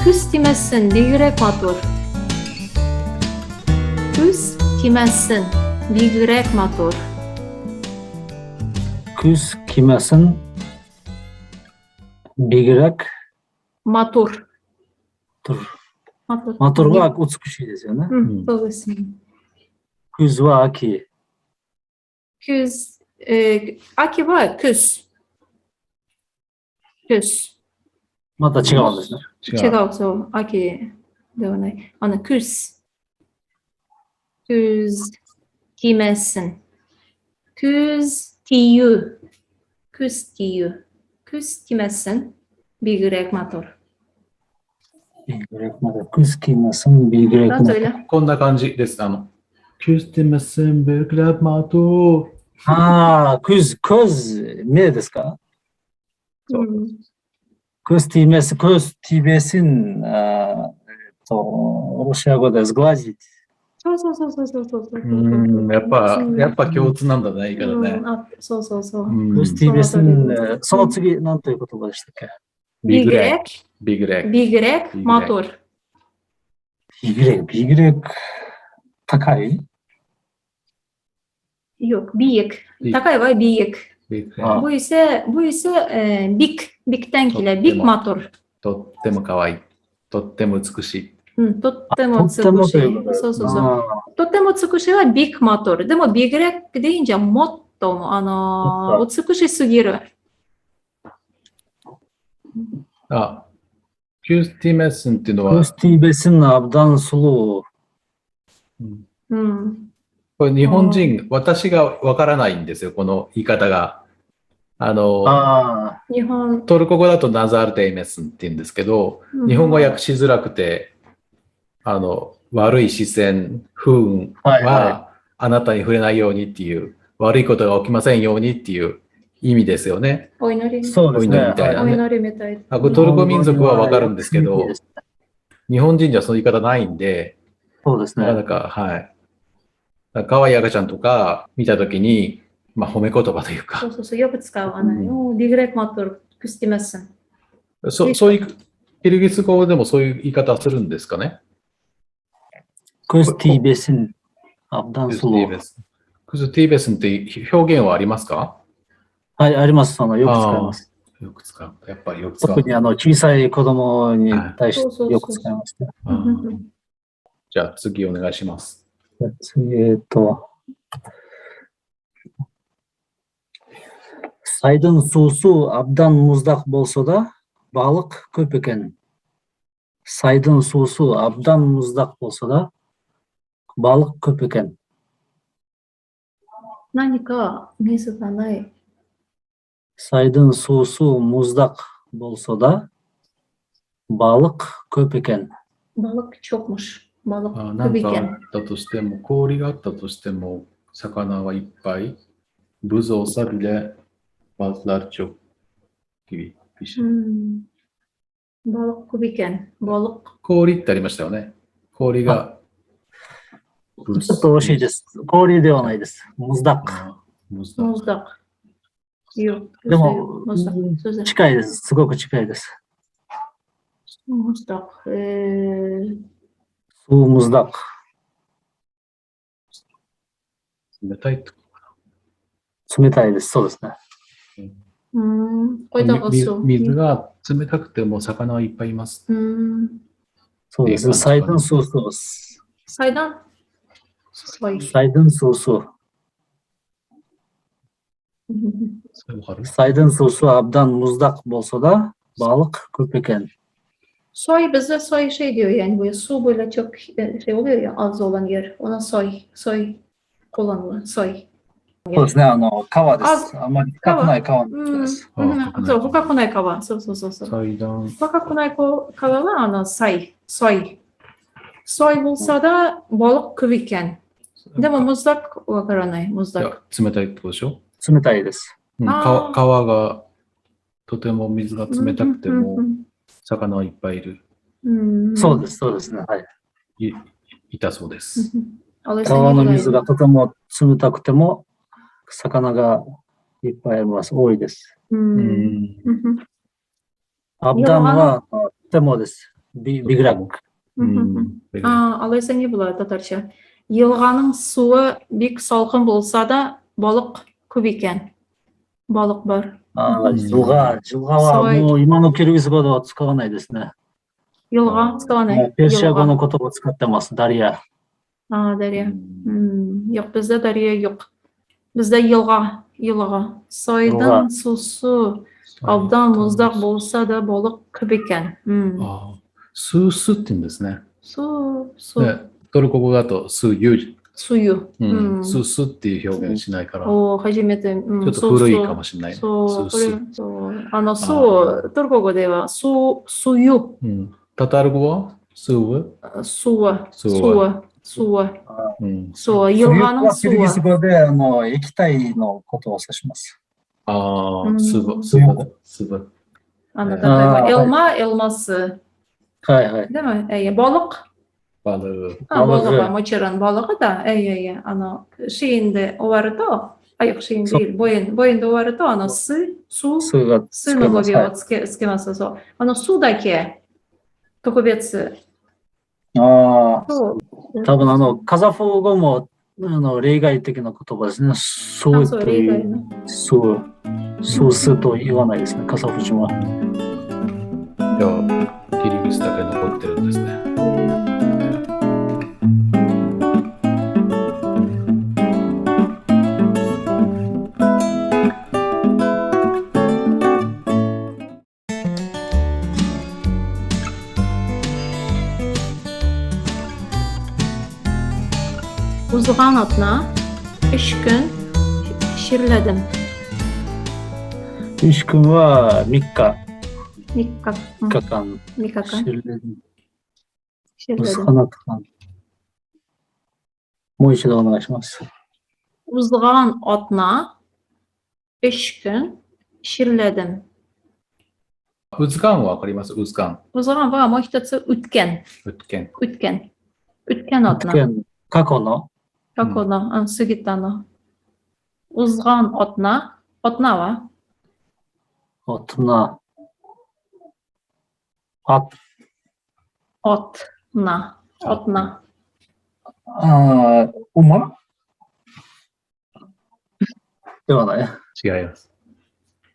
Күз тимәсен, бигрәк матур. Күз тимәсен, бигрәк матур. Күз кимәсен, бигрәк Матур. тур. Матур. マトルは美しいですよね。うん、そうですね。クズは秋。 Küz, 秋は küz。küz。また違うんですね。違う。違う、そう、秋ではない。Küz。Küz tiymesin。Küz tiyu。Küz tiyu。Küz tiymesin. Бигрәк матур。 ビグレまだクズキマスンビグレ だ söyle。こんな感じです。Küz tiymesin бигрәк матур。ああ、クズ、クズ、目ですか？そう。うん。クスティメス、クスティベスン、ロシア語で сглазить。 そうそうそうそうそうそうそう。うん、やっぱ共通なんだね、言い方ねうん。あ、そうそうそう。うん。クスティベスン、その次、何という言葉でしたっけ？ Бигрәк。 Бигрәк、 Бигрәк。 Бигрәк матур。ビグレビグレ高い。 Yok, биек. Биек. 高いは биек。 Бигрәк。あ。 Bu ise бик, биктән килә. Бик матур。とっても可愛い。とっても美しい。うん、とってもとっても美しということい。そうそうそう。あとっても美しいは бик матур。でも бигрәк deyince もっと、美しすぎる。あ、Küz tiymesin っていうのはク、スティベスン абдан сулуу。うんうん。これ日本人、私がわからないんですよ、この言い方が。あ日本、トルコ語だと nazar değmesin って言うんですけど、日本語訳しづらくて、悪い視線、不運はあなたに触れないようにっていう、悪いことが起きませんようにっていう意味ですよね。お祈り。そうですね。お祈りみたいなお祈りみたい。あ、これトルコ民族はわかるんですけど、日本人じゃその言い方ないんで、そうですね。なかなか、はい。可愛い赤ちゃんとか見たときに、まあ褒め言葉というかそう、そうそう、よく使わない。お бигрәк матур, күз тимәсен。そういう、キルギス語でもそういう言い方するんですかね？ Көз тийбесин абдан クズティー сулуу。 ベス。 Көз тийбесин って表現はありますか？はい、あります。よく使います。よく使う。やっぱりよく使う。特に小さい子供に対してよく使いますね。じゃあ次お願いします。次、Сайдын суусу абдан муздак болсо да, балык көп экен. Сайдын суусу абдан муздак болсо да, балык көп экен. 何か水がない。 Сайдын суусу муздак болсо да, балык көп экен. Balık çokmuş. Balık あ、なんかあ köp eken。 ったとしても、氷があったとしても、魚はいっぱい。Buz olsa bile balıklar çok gibi bir şey. うん。Balık köp eken。 Balık 氷ってありましたよね。氷が。ちょっと惜しいです。氷ではないです。Муздак。 Muzdak。 Muzdak。 Yok。でも、 Muzdak。 近いです。すごく近いです。 Muzdak。 Суу муздак。冷たいってこ冷たいです。そうですね。うん。と Кайдагы 水が冷たくても魚はいっぱいいます。うん。そうです。Сайдын суусу。 Сайдан сай。 Сайдын суусу。 それわかる？ Сайдын суусу абдан муздак болсо да, балык көп экен. Soy bizde soy şey diyor yani böyle su böyle çok şey oluyor ya az olan yer. Ona soy, soy kullanılır. Soy. そうですね。川です。あまり深くない川のうんことです。うん、そう、深くない川。そうそうそうそう。祭壇。深くない川は、сай, сой. Сой болса да balık köp eken。でも、muzdak わからない。い Muzdak。や、冷たいってことでしょ？冷たいです。うん、川がとても水が冷たくても魚はいっぱいいる。うん。そうです、そうですね。はい。いたそうです。川の水がとても冷たくても、魚がいっぱいあります。多いです。うん。 Абдан はとてもです。Бигрәк. А, алайса ни була татарча? Елганың суы бик салкын булса да, балык күп икән. Балык бар. ああ、жылга、жылга はもう今のキルギス語では使わないですね。 Елга使わない。ペルシャ語の言葉を使ってます。ダリア。 А, дарья. Юк, бездә дарья юк. Бездә елга, елга. Сайдан сусы абдан муздак булса да, балык күп икән. ああ、スースって言うんですね。 Су, су. ね、トルコ語だとスユ、 Сую。うん、スースっていう表現しないから、ちお、初めて、ょっと古いかもしれない。そう、これ、そう、そう、トルコ語では、そう、スユ。うん。タタル語はスウスワ、スワ、スワ、そう、ヨキルギス語で、液体のことを指します。ああ、スブ、スブ、スブ。例えば、エルマ、エルマス。はいはい。でも、балык。バル。 балыгы、もちろんбалыгыだ。いやいや、子音で終わると、あ、よく子音で、母音で終わると、す、す、すの語尾をつけます。そう。すだけ、特別。ああ、多分カザフ語も、例外的な言葉ですね。そうという、そう、そうすと言わないですね、カザフ人は。じゃあ、キルギスだけ残ってるんですね。 Узган атна өч көн чирләдем. Өч көнは3日。 3日。 3日間。 3日間。 чирләдем。 узган атна。もう一度お願いします。 Узган атна өч көн чирләдем。 узган はわかります？ узган。 Узганはもう一つ、үткән。 үткән。 үткән。үткән атна。 過去の過去の、うん、過ぎたの。узган атна。атнаは атна。あ。 атна。атна。ああ、馬ではない。違います。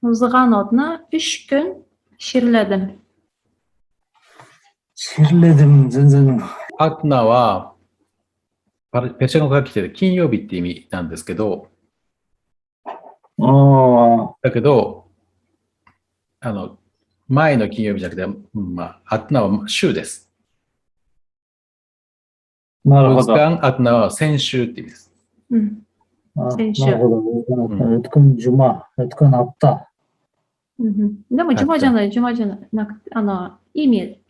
Узган атна өч көн чирләдем。 чирләдем、全然。 атна は、ペルシャ語から来てる金曜日って意味なんですけど、だけど、前の金曜日じゃなくて、まあ、アトナは週です。なるほど。アトナは先週って意味です。うん。先週。なるほど。Ötkün cuma、ötkün hafta。でも、ジュマじゃない、ジュマじゃなくて、意味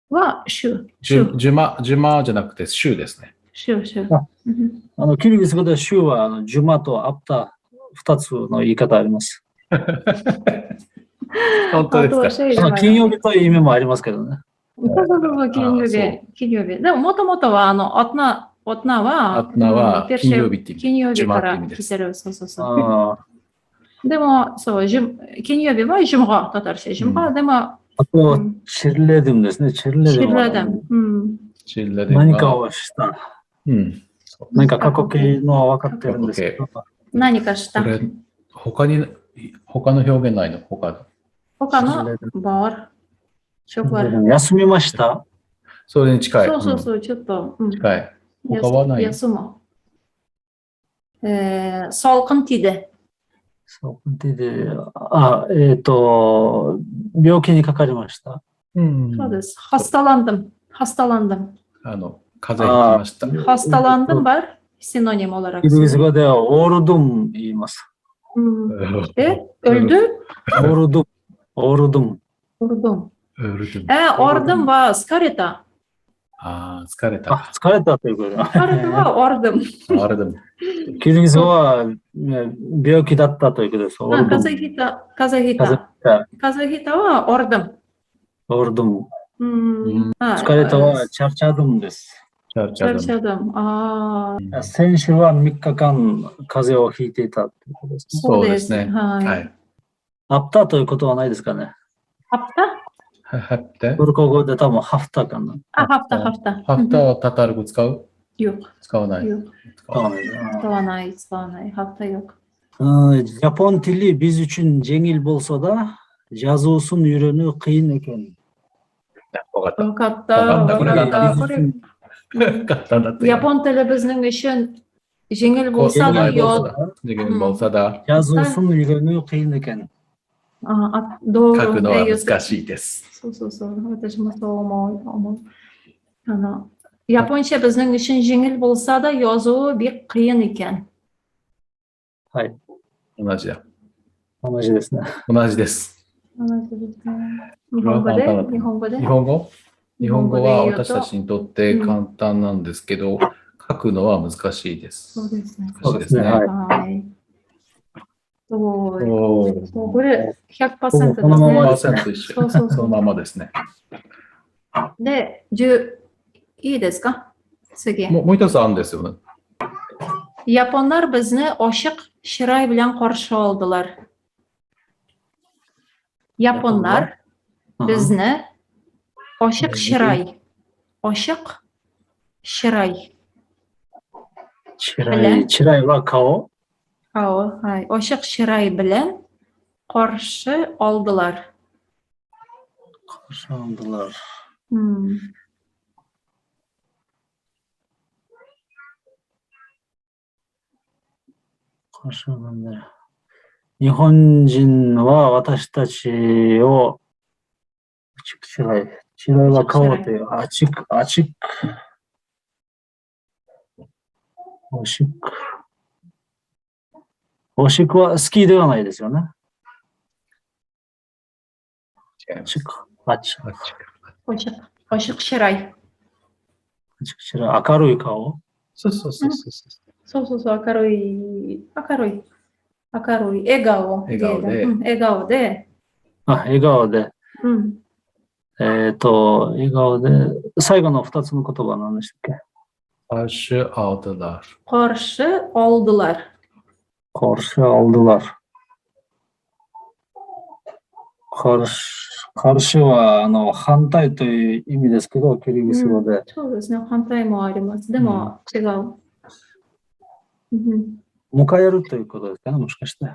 は週。ジュマ、ジュマじゃなくて週ですね。週、週。キルギス語で週は、ジュマとアプタ、二つの言い方あります。本当ですか？金曜日という意味もありますけどね。そうそうそう、金曜日。金曜日。でも、もともとは、アトナ、アトナは、アトナは金曜日って意味。金曜日から来てる。そうそうそう。でも、そう、金曜日はジュマタタルシ。ジュマでも、あと、チルレデムですね。チルレデム。チルレデム。うん。チルレデム。何かをした。うん。何か過去形のは分かってるんですけど。何かした。これ、他の表現ないの？他。他のバー。休みました。それに近い。そうそうそう、ちょっと。近い。他はない。休む。салкын тиде。 салкын тиде。あ、病気にかかりました。うん。そうです。hastalandım。hastalandım。風邪ひきました。 hastalandım var。sinonim olarak。キルギス語では оорудум 言います。え、öldü？ оорудум。оорудум。 оорудум。え、оорудум は疲れた。ああ、疲れた。あ、疲れたということだ。疲れたは оорудум。 оорудум。キルギス語は病気だったということです。あ、風邪ひいた。風邪ひいた。風邪ひいたは оорудум。 оорудум。うん。疲れたは чарчадым です。 чарчадым。ああ。先週は3日間風邪をひいていたということですね。そうですね。はい。 апта ということはないですかね。 апта？ハプテ。トルコ語で多分ハフタかな。あ、ハフタ、ハフタ。ハフタはタタル語使う？よ使わない。よ使わない。使わない、使わない。ハフタよ。 Жапон тили биз үчүн жеңил болсо да, жазуусун үйрөнүү кыйын экен。わかった。わかった。わかった。これわかった。 Биз これ үчүн 簡単だった。 Япон теле безнең өчен җиңел булса да, жеңил болса да, жазуусун үйрөнүү кыйын экен。あ、道書くのは難しいです。そうそうそう。私もそう思う。Японча безнең өчен җиңел булса да, язуы бик кыен икән。はい。同じだ。同じですね。同じです。同じですね。日本語で、日本語で。日本語、日本語は私たちにとって簡単なんですけど、書くのは難しいです。そうですね。難しいですね。はいはい。すごい。おこれ100%ですね。このままですね。 100%一緒。そうそうそう。そのままですね。で、いいですか、次。もう一つあるんですよね。 Японнар безне ачык чырай белән каршы алдылар. Японнар безне ачык чырай. Ачык чырай. チライ、チライは顔。 顔。はい。Ачык чырай белән каршы алдылар. Каршы алдылар. うん。 каршы алдылар。日本人は私たちを、チライ、チライは顔という、あちく、あちく、おしく。おしくは好きではないですよね。違います。ちく、あち、おしく、おしくしらい。あちくしらい、明るい顔。そうそうそうそう。そうそうそう、明るい、明るい、明るい、笑顔。笑顔で。うん、笑顔で。あ、笑顔で。うん。笑顔で、最後の2つの言葉は何でしたっけ？ Karşı aldılar。 Каршы алдылар。 Karşı aldılar。karşıは、反対という意味ですけど、キルギス語で。そうですね、反対もあります。でも、違う。うん。迎えるということですかね、もしかして。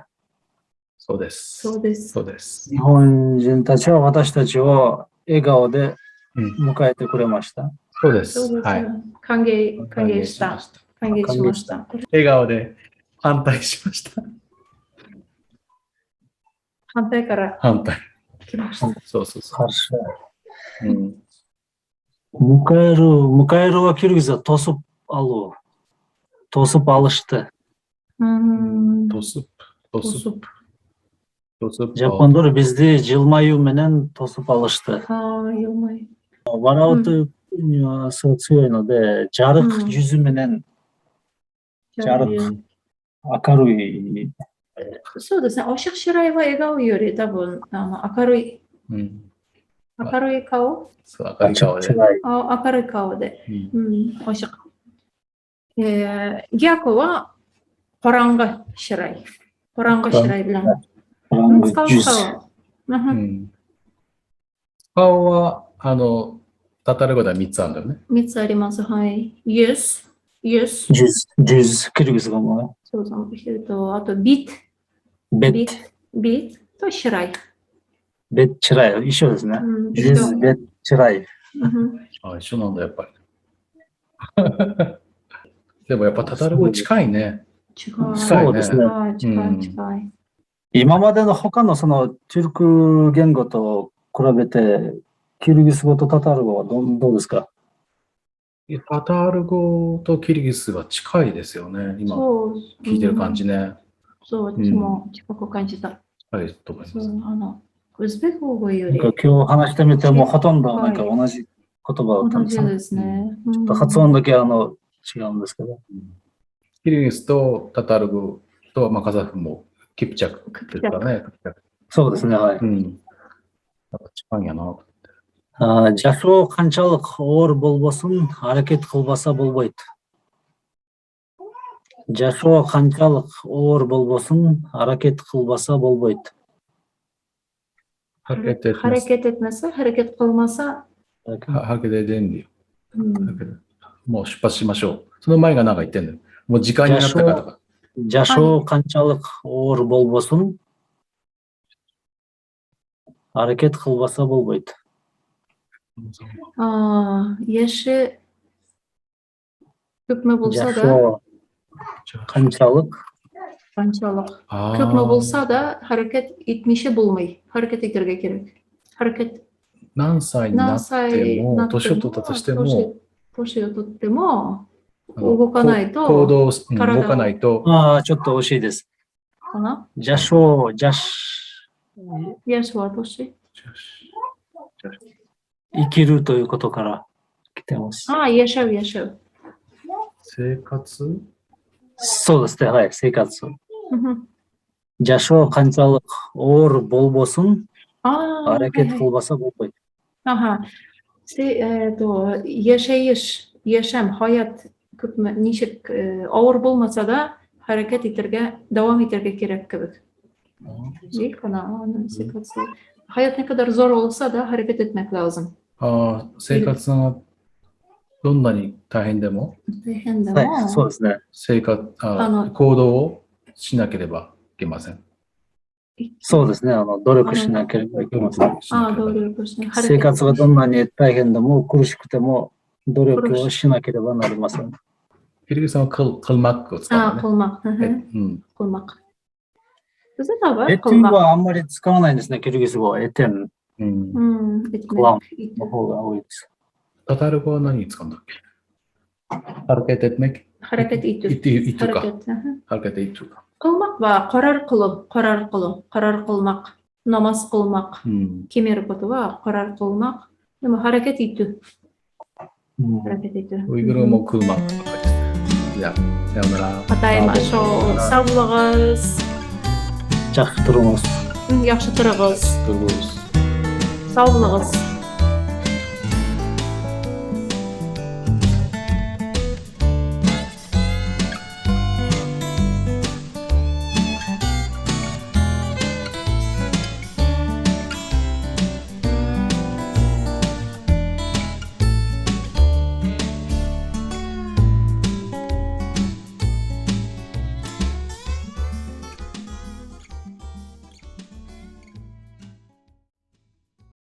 そうです。そうです。そうです。日本人たちは私たちを笑顔で迎えてくれました。そうです。そうです。はい。歓迎、歓迎した。歓迎しました。笑顔で反対しました。反対から反対。来ました。そうそうそう。うん。迎える、迎えるはキルギスは тосуп алуу。 Тосуп алышты。うん。 Тосуп、тосуп、тосуп。 Жапондор бизди жылмаюу менен тосуп алышты。ああ、жылмай。笑うという意味はすごい強いので、жарык жүзү менен、жарык、明るい。そうですね。Ачык чырайは笑顔より多分、明るい。明るい顔。そう、明るい顔で。あ、明るい顔で。うん、ачык。逆は、караңгы чырай。караңгы чырай белән。使う。顔は、タタル語では3つあるんだよね。 3つあります。はい。Йөз。Йөз。 Жүз。キルギス語も。そうそう。あと、бит。 Бет。 Битと чырай。 Бет、 чырай。一緒ですね。Жүз、бет、 чырай。あ、一緒なんだ、やっぱり。でもやっぱタタル語近いね。近い。そうですね。近い、近い。今までの他のそのトゥルク言語と比べて、キルギス語とタタル語はどうですか？タタル語とキルギスは近いですよね。今聞いてる感じね。そう、私も近く感じた。近いと思います。ウズベク語より。今日話してみてもほとんどなんか同じ言葉だったんですね。同じですね。ちょっと発音だけ違うんですけど。キルギスとタタル語と、まあ、カザフもキプチャクですかね。そうですね、はい。うん。やっぱ近いんやな。 Жашоо канчалык оор болбосун, аракет кылбаса болбойт. Жашоо канчалык оор болбосун, аракет кылбаса болбойт. Хәрәкәт итмәс. Хәрәкәт итмәсә, хәрәкәт кылмаса, ハケででんよ。うんもう出発しましょう。その前がなんか言ってんだよ。もう時間になったかとか。 Жашоо канчалык оор болбосун, аракет кылбаса болбойт. А, яше күпме булса да, Жашоо канчалык канчалык. あ Күпме ー булса да, хәрәкәт итмичә булмый. Хәрәкәт итәргә кирәк. Хәрәкәт 何歳にな何っても、歳になって年を取ったとしても、年を取っても、あの動かないと行動、うん体を動かないと、ああ、ちょっと惜しいです。かな邪性、邪し、ヤシは年。生きるということから来てます。ああ、ヤシャウ、ヤシャウ。生活そうですね、はい、生活。うん Жашоо канчалык оор болбосун, ああ、 аракет はいはい кылбаса болбойт. Ага. Се, то, яшәеш, яшәм, хаят күпме, ничек авыр булмаса да, хәрәкәт итәргә, дәвам итәргә кирәк кебек. Değil kana, аның ситуация. Hayat ne kadar zor olsa da hareket etmek lazım. ああ、生活がどんなに大変でも、大変ではい、も、そうですね。生活、ああの行動をしなければいけません。そうですね、努力しなければいけません。しなああ、ければ努力しない。生活がどんなに大変でも苦しくても努力をしなければなりません。キルギスさんはクルクルマックを使ああ、うのね。 кылмак. えうん。 Кылмак. Bizde de var エテン kılmak. はあんまり使わないんですね、キルギス語は。エテンうん。 Hmm, etmek. クの方が多いです。タタル語は何に使うんだっけハルケテメ Hareket イ itü. ティイトか。 Hareket. Hı. ハルケテイトか。 Kılmak var. Karar kılı. Karar kılı. Karar kılmak. Namaz kılmak. うん。 決めることは karar kılmak. でも hareket itü. うん Hareket itü. ウイグルもクルマックとかですね。じゃあ、さようなら。 Атаймашо. Сау булыгыз. жакшы туруңуз. Яхшы торыгыз. ドルゴス Сау булыгыз.